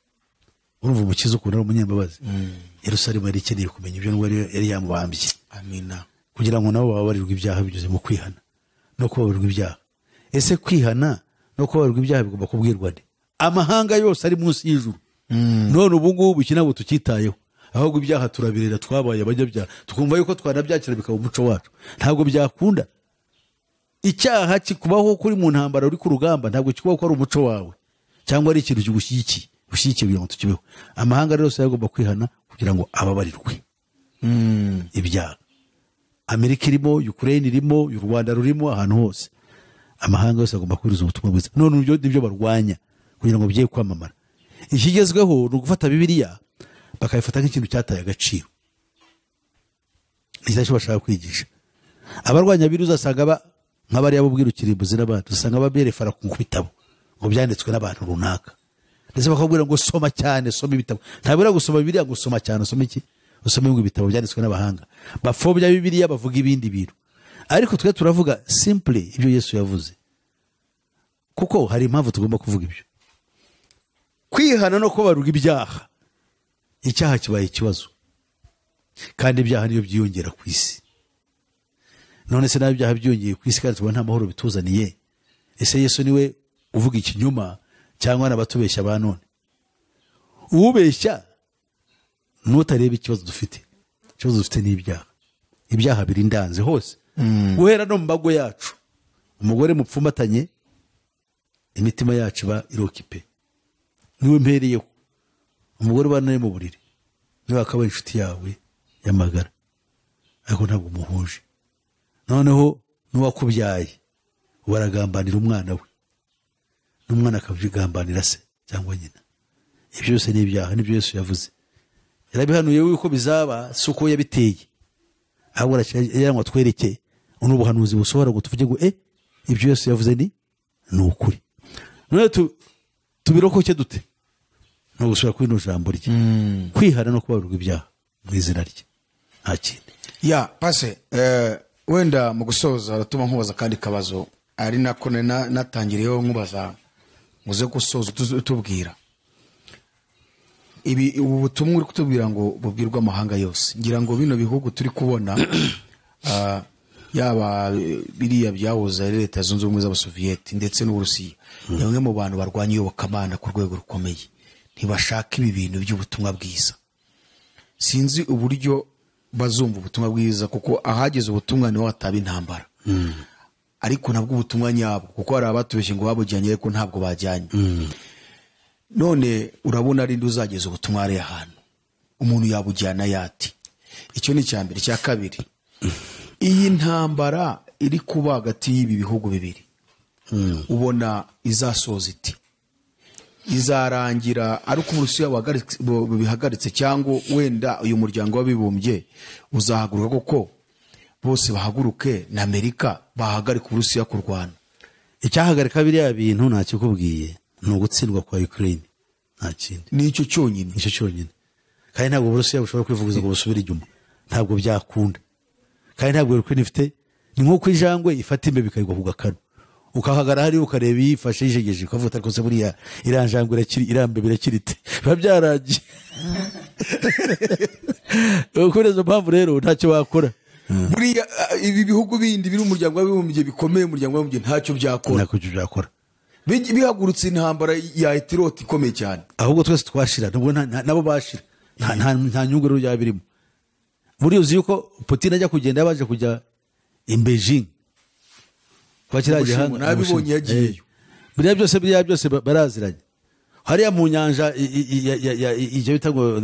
Urumva Umukiza ukuntu ari umunyambabazi. Yerusalemu yari ikeneye kumenya ibyo nubwo yari yamubambye. Amina. Kugira ngo nabo bababarirwe ibyaha binyuze mu kwihana no kubabarirwa ibyaha. Ese kwihana no kubabarirwa ibyaha bigomba kubwirwa nde? Amahanga yose ari munsi y'ijuru. None ubu ngubu iki ntabwo tukitayeho, ahubwo ibyaha turabirera, twabaye abanyabyaha, tukumva yuko twanabyakira bikaba umuco wacu. Ntabwo byakunda. Icyaha kikubaho kuri mu ntambara uri ku rugamba, ntabwo kikubaho ko ari umuco wawe cyangwa ari ikintu kigushyigikiye, ushyigikiye kugira ngo tukibeho. Amahanga yose agomba kwihana kugira ngo ababarirwe ibyaha. Amerika irimo, Ukraine irimo, u Rwanda rurimo, ahantu hose amahanga yose agomba kubwiriza ubutumwa bwiza. None ibyo nibyo barwanya kugira ngo biye kwamamara. Ikigezweho ni ugufata Bibiliya bakayifata nk'ikintu cyataye agaciro. Ni cyo bashaka kwigisha. Abarwanya Bibiliya uzasanga nk'abariya b'ubwirukirimbuzi n'abandi, usanga baberefara ku bitabo ngo byanditswe n'abantu runaka, ndetse bakabwira ngo soma cyane, soma ibitabo. Ntabwo gusoma Bibiliya ngo soma cyane, usome iki? Usome ngo ibitabo byanditswe n'abahanga bapfobya Bibiliya, bavuga ibindi bintu. Ariko twe turavuga simply ibyo Yesu yavuze, kuko hari impamvu tugomba kuvuga ibyo. Kwihana no kubabarwa ibyaha, icyaha kibaye ikibazo, kandi ibyaha niyo byiyongera ku isi. None se nawe ibyaha byiyongeye ku isi kandi tubona nta mahoro bituzaniye, ese Yesu niwe uvuga ikinyoma cyangwa n'abatubeshya ba none? Ubeshya nutareba ikibazo dufite. Ikibazo dufite ni ibyaha. Ibyaha biri ndanze hose, guhera no mu mago yacu. Umugore mupfumbatanye, imitima yacu iba irokipe, niwe mpereyeho. Umugore ubana mu buriri niwe akaba inshuti yawe y'amagara, ariko ntabwo umuhuje. Noneho n'uwakubyaye baragambanira umwana we, n'umwana akabigambanira se cyangwa nyina. Ibyo byose ni ibyaha, nibyo Yesu yavuze. Yarabihanuye yuko bizaba, si uko yabiteye, ahubwo arashyira twereke n'ubuhanuzi busohora ngo tuvuge ngo ibyo Yesu yavuze ni ukuri. None tubirokoke dute? No gusubira kuri ino jambo rye, kwihana no kubabarwa ibyaha mu izina rye, nta kindi. Ya pase wenda mu gusoza aratuma nkubaza kandi kabazo ari nako natangiriyeho nkubaza, muze gusoza utubwira ibi ubu butumwa uri kutubwira ngo bubwirwa amahanga yose. Ngira ngo bino bihugu turi kubona yaba biriya byahoze ari Leta Zunze Ubumwe z'Abasoviyeti ndetse n'Uburusiya, bamwe mu bantu barwanya iyobokamana ku rwego rukomeye ntibashaka ibi bintu by'ubutumwa bwiza. Sinzi uburyo bazumva ubutumwa bwiza, kuko ahageze ubutumwa niho hataba intambara. Ariko nabwo ubutumwa nyabwo, kuko hari abatubeshye ngo babujyanye ariko ntabwo bajyanye. None urabona ari uzageza ubutumwa ari ahantu umuntu yabujyana yati. Icyo ni icyambere. Icya kabiri, iyi ntambara iri kuba hagati y'ibi bihugu bibiri, ubona izasoza iti? Izarangira ari uko Uburusiya bihagaritse, cyangwa wenda uyu muryango w'abibumbye uzahaguruka koko bose bahaguruke na Amerika bahagarika Uburusiya kurwana? Icyahagarika biriya bintu ntakikubwiye ni ugutsindwa kwa Ukraine, nta kindi. Nicyo cyonyine, nicyo cyonyine. Kandi ntabwo Uburusiya bushobora kwivuguruza ngo busubire inyuma, ntabwo byakunda. Kandi ntabwo Ukraine ifite, ni nk'uko ijangwe ifata imbeba ikayigwa ku gakano, ukahagara hari ukareba yifashe yijegeje ukavuga ariko se buriya iranjangwe irakiri, irambeba irakirite, biba byaragiye. Kubera izo mpamvu rero ntacyo wakora. Buriya ibi bihugu bindi biri umuryango w'abibumbye bikomeye, umuryango w'abibumbye ntacyo byakora, ntacyo byakora. Bihagurutse intambara ya etiroti ikomeye cyane, ahubwo twese twashira, nubwo nabo bashira, nta nyungu rero yaba irimo. Buriya uzi yuko Putin ajya kugenda yabaje kujya i Beijing kwa kiriya gihanga, nabibonye yagiyeyo. Biriya byose baraziranye. Hariya mu nyanja icyo bita ngo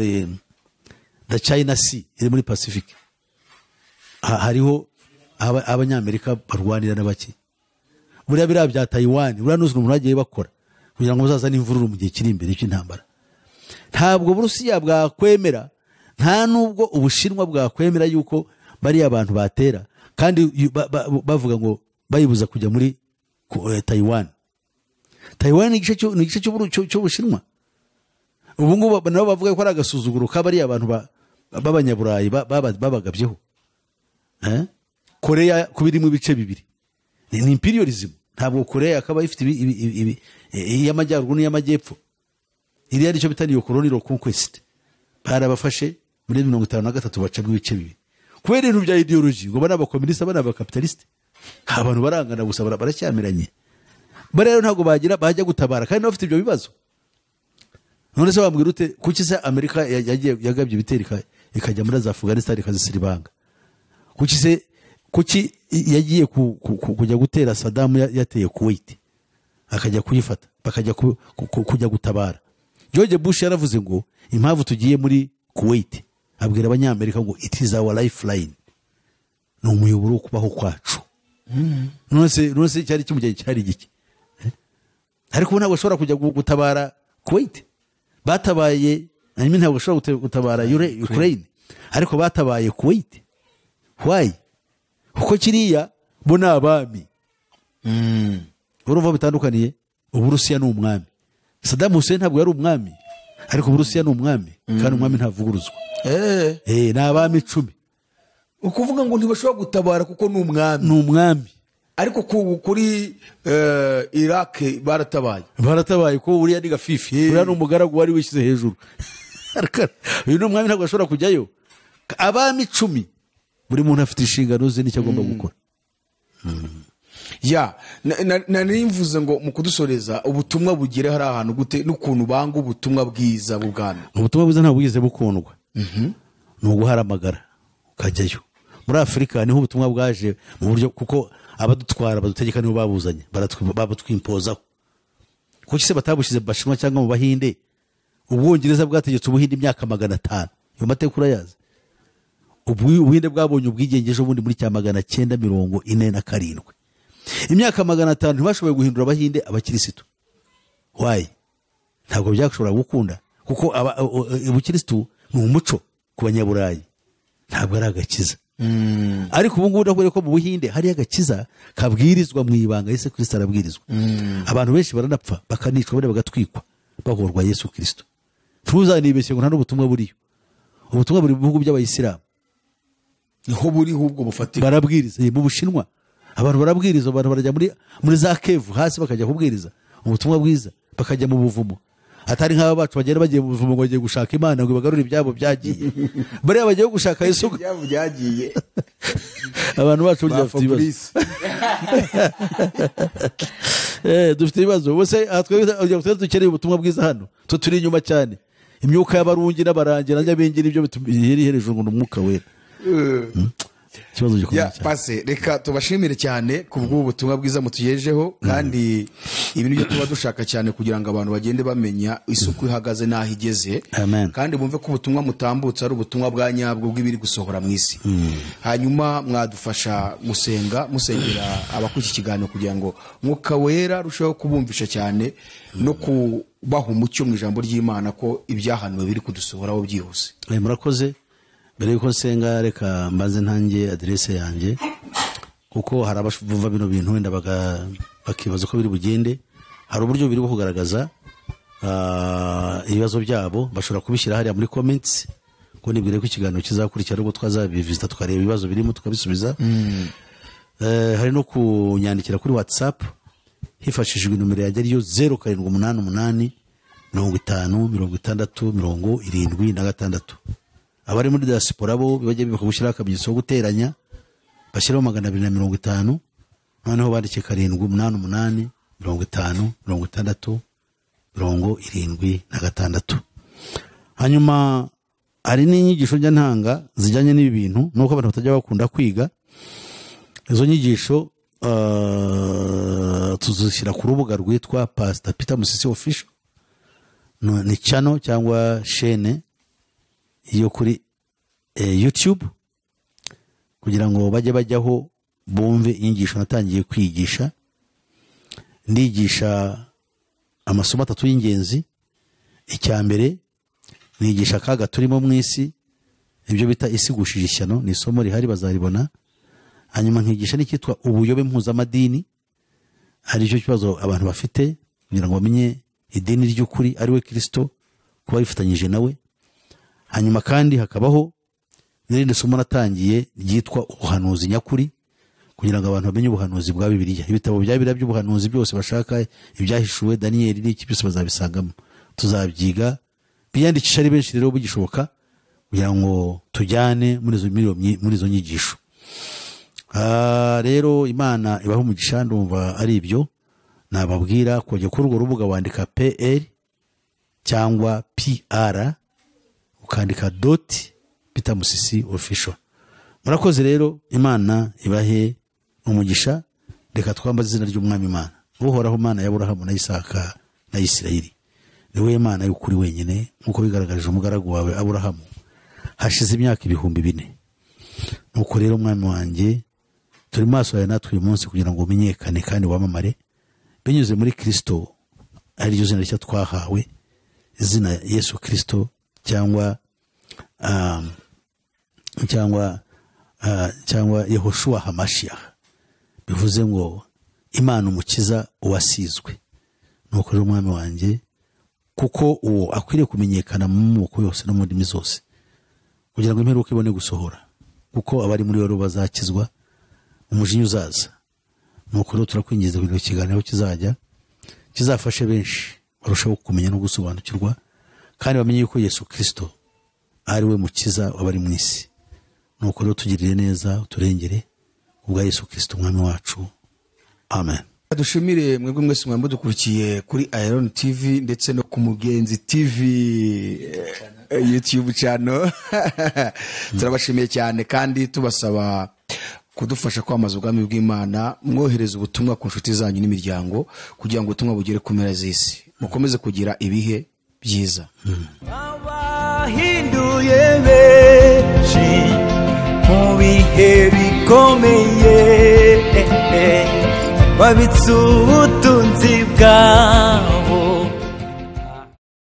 the China Sea iri muri Pacific, hariho abanyamerika barwanira n'abaki. Buriya biriya bya Taiwan, buriya n'uzi umuntu bagiye bakora kugira ngo bazazane imvururu mu gihe kiri imbere cy'intambara. Ntabwo Uburusiya bwakwemera, nta nubwo Ubushinwa bwakwemera yuko bariya abantu batera, kandi bavuga ngo bayibuza kujya muri Taiwan. Taiwan ni igice cy'Ubushinwa. Ubu ngubu nabo bavuga ko ari agasuzuguro kabariya abantu b'abanyaburayi babagabyeho. Korea kubiri mu bice bibiri ni imperialism. Ntabwo Korea akaba ifite iy'amajyaruguru n'iy'amajyepfo. Iriya nicyo bita niyo colonial conquest. Barabafashe muri 53 bacamo ibice bibiri kubera ibintu bya ideology, ngo bana abakomuniste bana abakapitaliste, abantu barangana gusa, baracyamiranye. Bari rero ntabwo bagira bajya gutabara kandi bafite ibyo bibazo. None se wambwira ute kuki se Amerika yagiye yagabye ibitero ikajya muri za Afghanistan ikazisiribanga? Kuki se kuki yagiye kujya gutera Saddam yateye Kuwait akajya kuyifata, bakajya kujya gutabara? George Bush yaravuze ngo impamvu tugiye muri Kuwait, abwira abanyamerika ngo it is our lifeline, ni umuyoboro wo kubaho kwacu. None se cyari kimujyanye cyari giki? Ariko ntabwo bashobora kujya gutabara Kuwait. Batabaye, ntabwo bashobora gutabara Ukraine, ariko batabaye Kuwait. Why? Kuko kiriya bo ni abami. Urumva bitandukaniye? Uburusiya ni umwami. Saddam Hussein ntabwo yari umwami, ariko Uburusiya ni umwami, kandi umwami ntavuguruzwa. Ni abami 10. Ukuvuga ngo ntibashobora gutabara kuko ni umwami. Ni umwami. Ariko kuri Iraq baratabaye. Baratabaye ko uriya ni gafifi, uriya ni umugaragu wari wishyize hejuru. Uyu ni umwami ntabwo ashobora kujyayo. Abami 10 buri muntu afite inshingano ze n'icyo agomba gukora. Ya nari mvuze ngo mu kudusoreza, ubutumwa bugere hari ahantu gute n'ukuntu banga ubutumwa bwiza bw'ubwami? Ubutumwa bwiza ntabwo bwigeze bukundwa, ni uguharamagara ukajyayo. Muri Afurika niho ubutumwa bwaje mu buryo, kuko abadutwara badutegeka nibo babuzanye, babutwimpozaho. Kuki se batabushyize mu Bashinwa cyangwa mu Bahinde? Ubwongereza bwategetse Ubuhinde imyaka 500, ayo mateka urayazi. Ubuhinde bwabonye ubwigenge ejo bundi muri cya 947. Imyaka 500 ntibashoboye guhindura Abahinde abakirisitu. Why? Ntabwo byashobora gukunda, kuko ubukirisitu ni umuco ku Banyaburayi, ntabwo ari agakiza. Ariko ubu ngubu ndakubwira ko mu Buhinde hariyo agakiza kabwirizwa mu ibanga. Yesu Kirisito arabwirizwa, abantu benshi baranapfa, bakanicwa, abandi bagatwikwa bahorwa Yesu Kirisito. Ntuzanibeshye ngo nta n'ubutumwa buriyo. Ubutumwa buri mu bihugu by'Abayisilamu. Niho buri ahubwo bufatika. Barabwiriza. Mu Bushinwa abantu barabwiriza, abantu barajya muri za cave hasi bakajya kubwiriza ubutumwa bwiza, bakajya mu buvumo. Atari nk'aba bacu bagenda bagiye mu buvumo ngo bagiye gushaka Imana ngo bagarure ibyabo byagiye. Bariya bagiye gushaka Yesu. Ibyabo byagiye. Abantu bacu burya Ba bafite ibibazo. Fabrice. Dufite ibibazo bose. Aha twebwe dukeneye ubutumwa bwiza hano, twe turi inyuma cyane. Imyuka y'abarungi n'abarangi na nyabingi nibyo bituma hejuru ngo ni umwuka wera. Ikibazo gikomeye Ya cyane. Pase, reka tubashimire cyane ku bw'ubu butumwa bwiza mutugejejeho, kandi ibi nibyo tuba dushaka cyane kugira ngo abantu bagende bamenya isuku ihagaze n'aho igeze. Amen. Kandi bumve ko ubutumwa mutambutse ari ubutumwa bwa nyabwo bw'ibiri gusohora mu isi. Hanyuma mwadufasha gusenga, musengera abakurikiye ikiganiro kugira ngo Mwuka Wera arusheho kubumvisha cyane no kubaha umucyo mu ijambo ry'Imana ko ibyahanuwe biri kudusohoraho byihuse. Murakoze. Mbere yuko nsenga, reka mbanze ntange aderese yanjye, kuko hari abumva bino bintu wenda bakibaza uko biri bugende. Hari uburyo biri bwo kugaragaza ibibazo byabo, bashobora kubishyira hariya muri comments, kuko nibwire ko ikiganiro kizakurikira ubwo twazabivisita, tukareba ibibazo birimo tukabisubiza. Hari no kunyandikira kuri WhatsApp hifashishijwe nomero yanjye, ariyo 0788 50 60 76. Abari muri diaspora bo bajya bibuka gushyiraho akamenyetso ko guteranya, bashyiraho 250, noneho bandike 788 50 60 76. Hanyuma hari n'inyigisho njya ntanga zijyanye n'ibi bintu, nuko abantu batajya bakunda kwiga izo nyigisho. Tuzishyira ku rubuga rwitwa Pastor Peter Musisi Official. Ni channel cyangwa chaîne yo kuri YouTube, kugira ngo bajye bajyaho bumve inyigisho natangiye kwigisha. Ndigisha amasomo atatu y'ingenzi. Icya mbere, nigisha akaga turimo mu isi, ibyo bita isi igushije ishyano, ni isomo rihari bazaribona. Hanyuma nkigisha n'icyitwa ubuyobe mpuzamadini, ari cyo kibazo abantu bafite, kugira ngo bamenye idini ry'ukuri ari we Kirisito, kuba rifatanyije nawe. Hanyuma kandi hakabaho n'irindi somo natangiye ryitwa ubuhanuzi nyakuri, kugira ngo abantu bamenye ubuhanuzi bwa Bibiliya. Ibitabo bya Bibiliya by'ubuhanuzi byose bashaka, Ibyahishuwe, Daniyeli n'iki, byose bazabisangamo, tuzabyiga. Biyandikisha ari benshi rero bigishoboka, kugira ngo tujyane muri izo nyigisho. Rero Imana ibahe umugisha. Ndumva ari ibyo nababwira. Kujya kuri urwo rubuga wandika PR cyangwa PR, ukandika dot Peter Musisi Official. Murakoze rero, Imana ibahe umugisha. Reka twambaze izina ry'Umwami Imana. Uhoraho Mana ya Aburahamu na Isaka na Isirayeli, ni wowe Mana y'ukuri wenyine, nk'uko bigaragarije umugaragu wawe Aburahamu hashize imyaka 4000. Nuko rero, Mwami wanjye, turi maso yawe natwe uyu munsi kugira ngo umenyekane kandi wamamare binyuze muri Kirisito, ariryo zina rishya twahawe, izina Yesu Kirisito, cyangwa Cyangwa Yehoshua Hamashiach, bivuze ngo Imana umukiza uwasizwe. Nuko rero umwami wanjye, kuko uwo akwiriye kumenyekana mu moko yose no mu ndimi zose, kugira ngo imperuka ibone gusohora, kuko abari muri yo bazakizwa umujinya uzaza. Nuko rero turakwinginze kugira ngo ikiganiro kizajya kizafashe benshi barushaho kumenya no gusobanukirwa, kandi bamenye yuko Yesu Kristo ari we mukiza w'abari mu isi. Nuko rero tugirire neza, uturengere kubwa Yesu Kristo umwami wacu. Amen. Dushimire mwebwe mwese mwari mudukurikiye kuri Iron TV ndetse no ku Mugenzi TV YouTube channel. Turabashimiye cyane kandi tubasaba kudufasha kwamamaza ubwami bw'Imana, mwohereza ubutumwa ku nshuti zanyu n'imiryango kugira ngo ubutumwa bugere ku mpera z'isi. Mukomeze kugira ibihe byiza. Abahinduye benshi mu bihe bikomeye, babitse ubutunzi bwawe.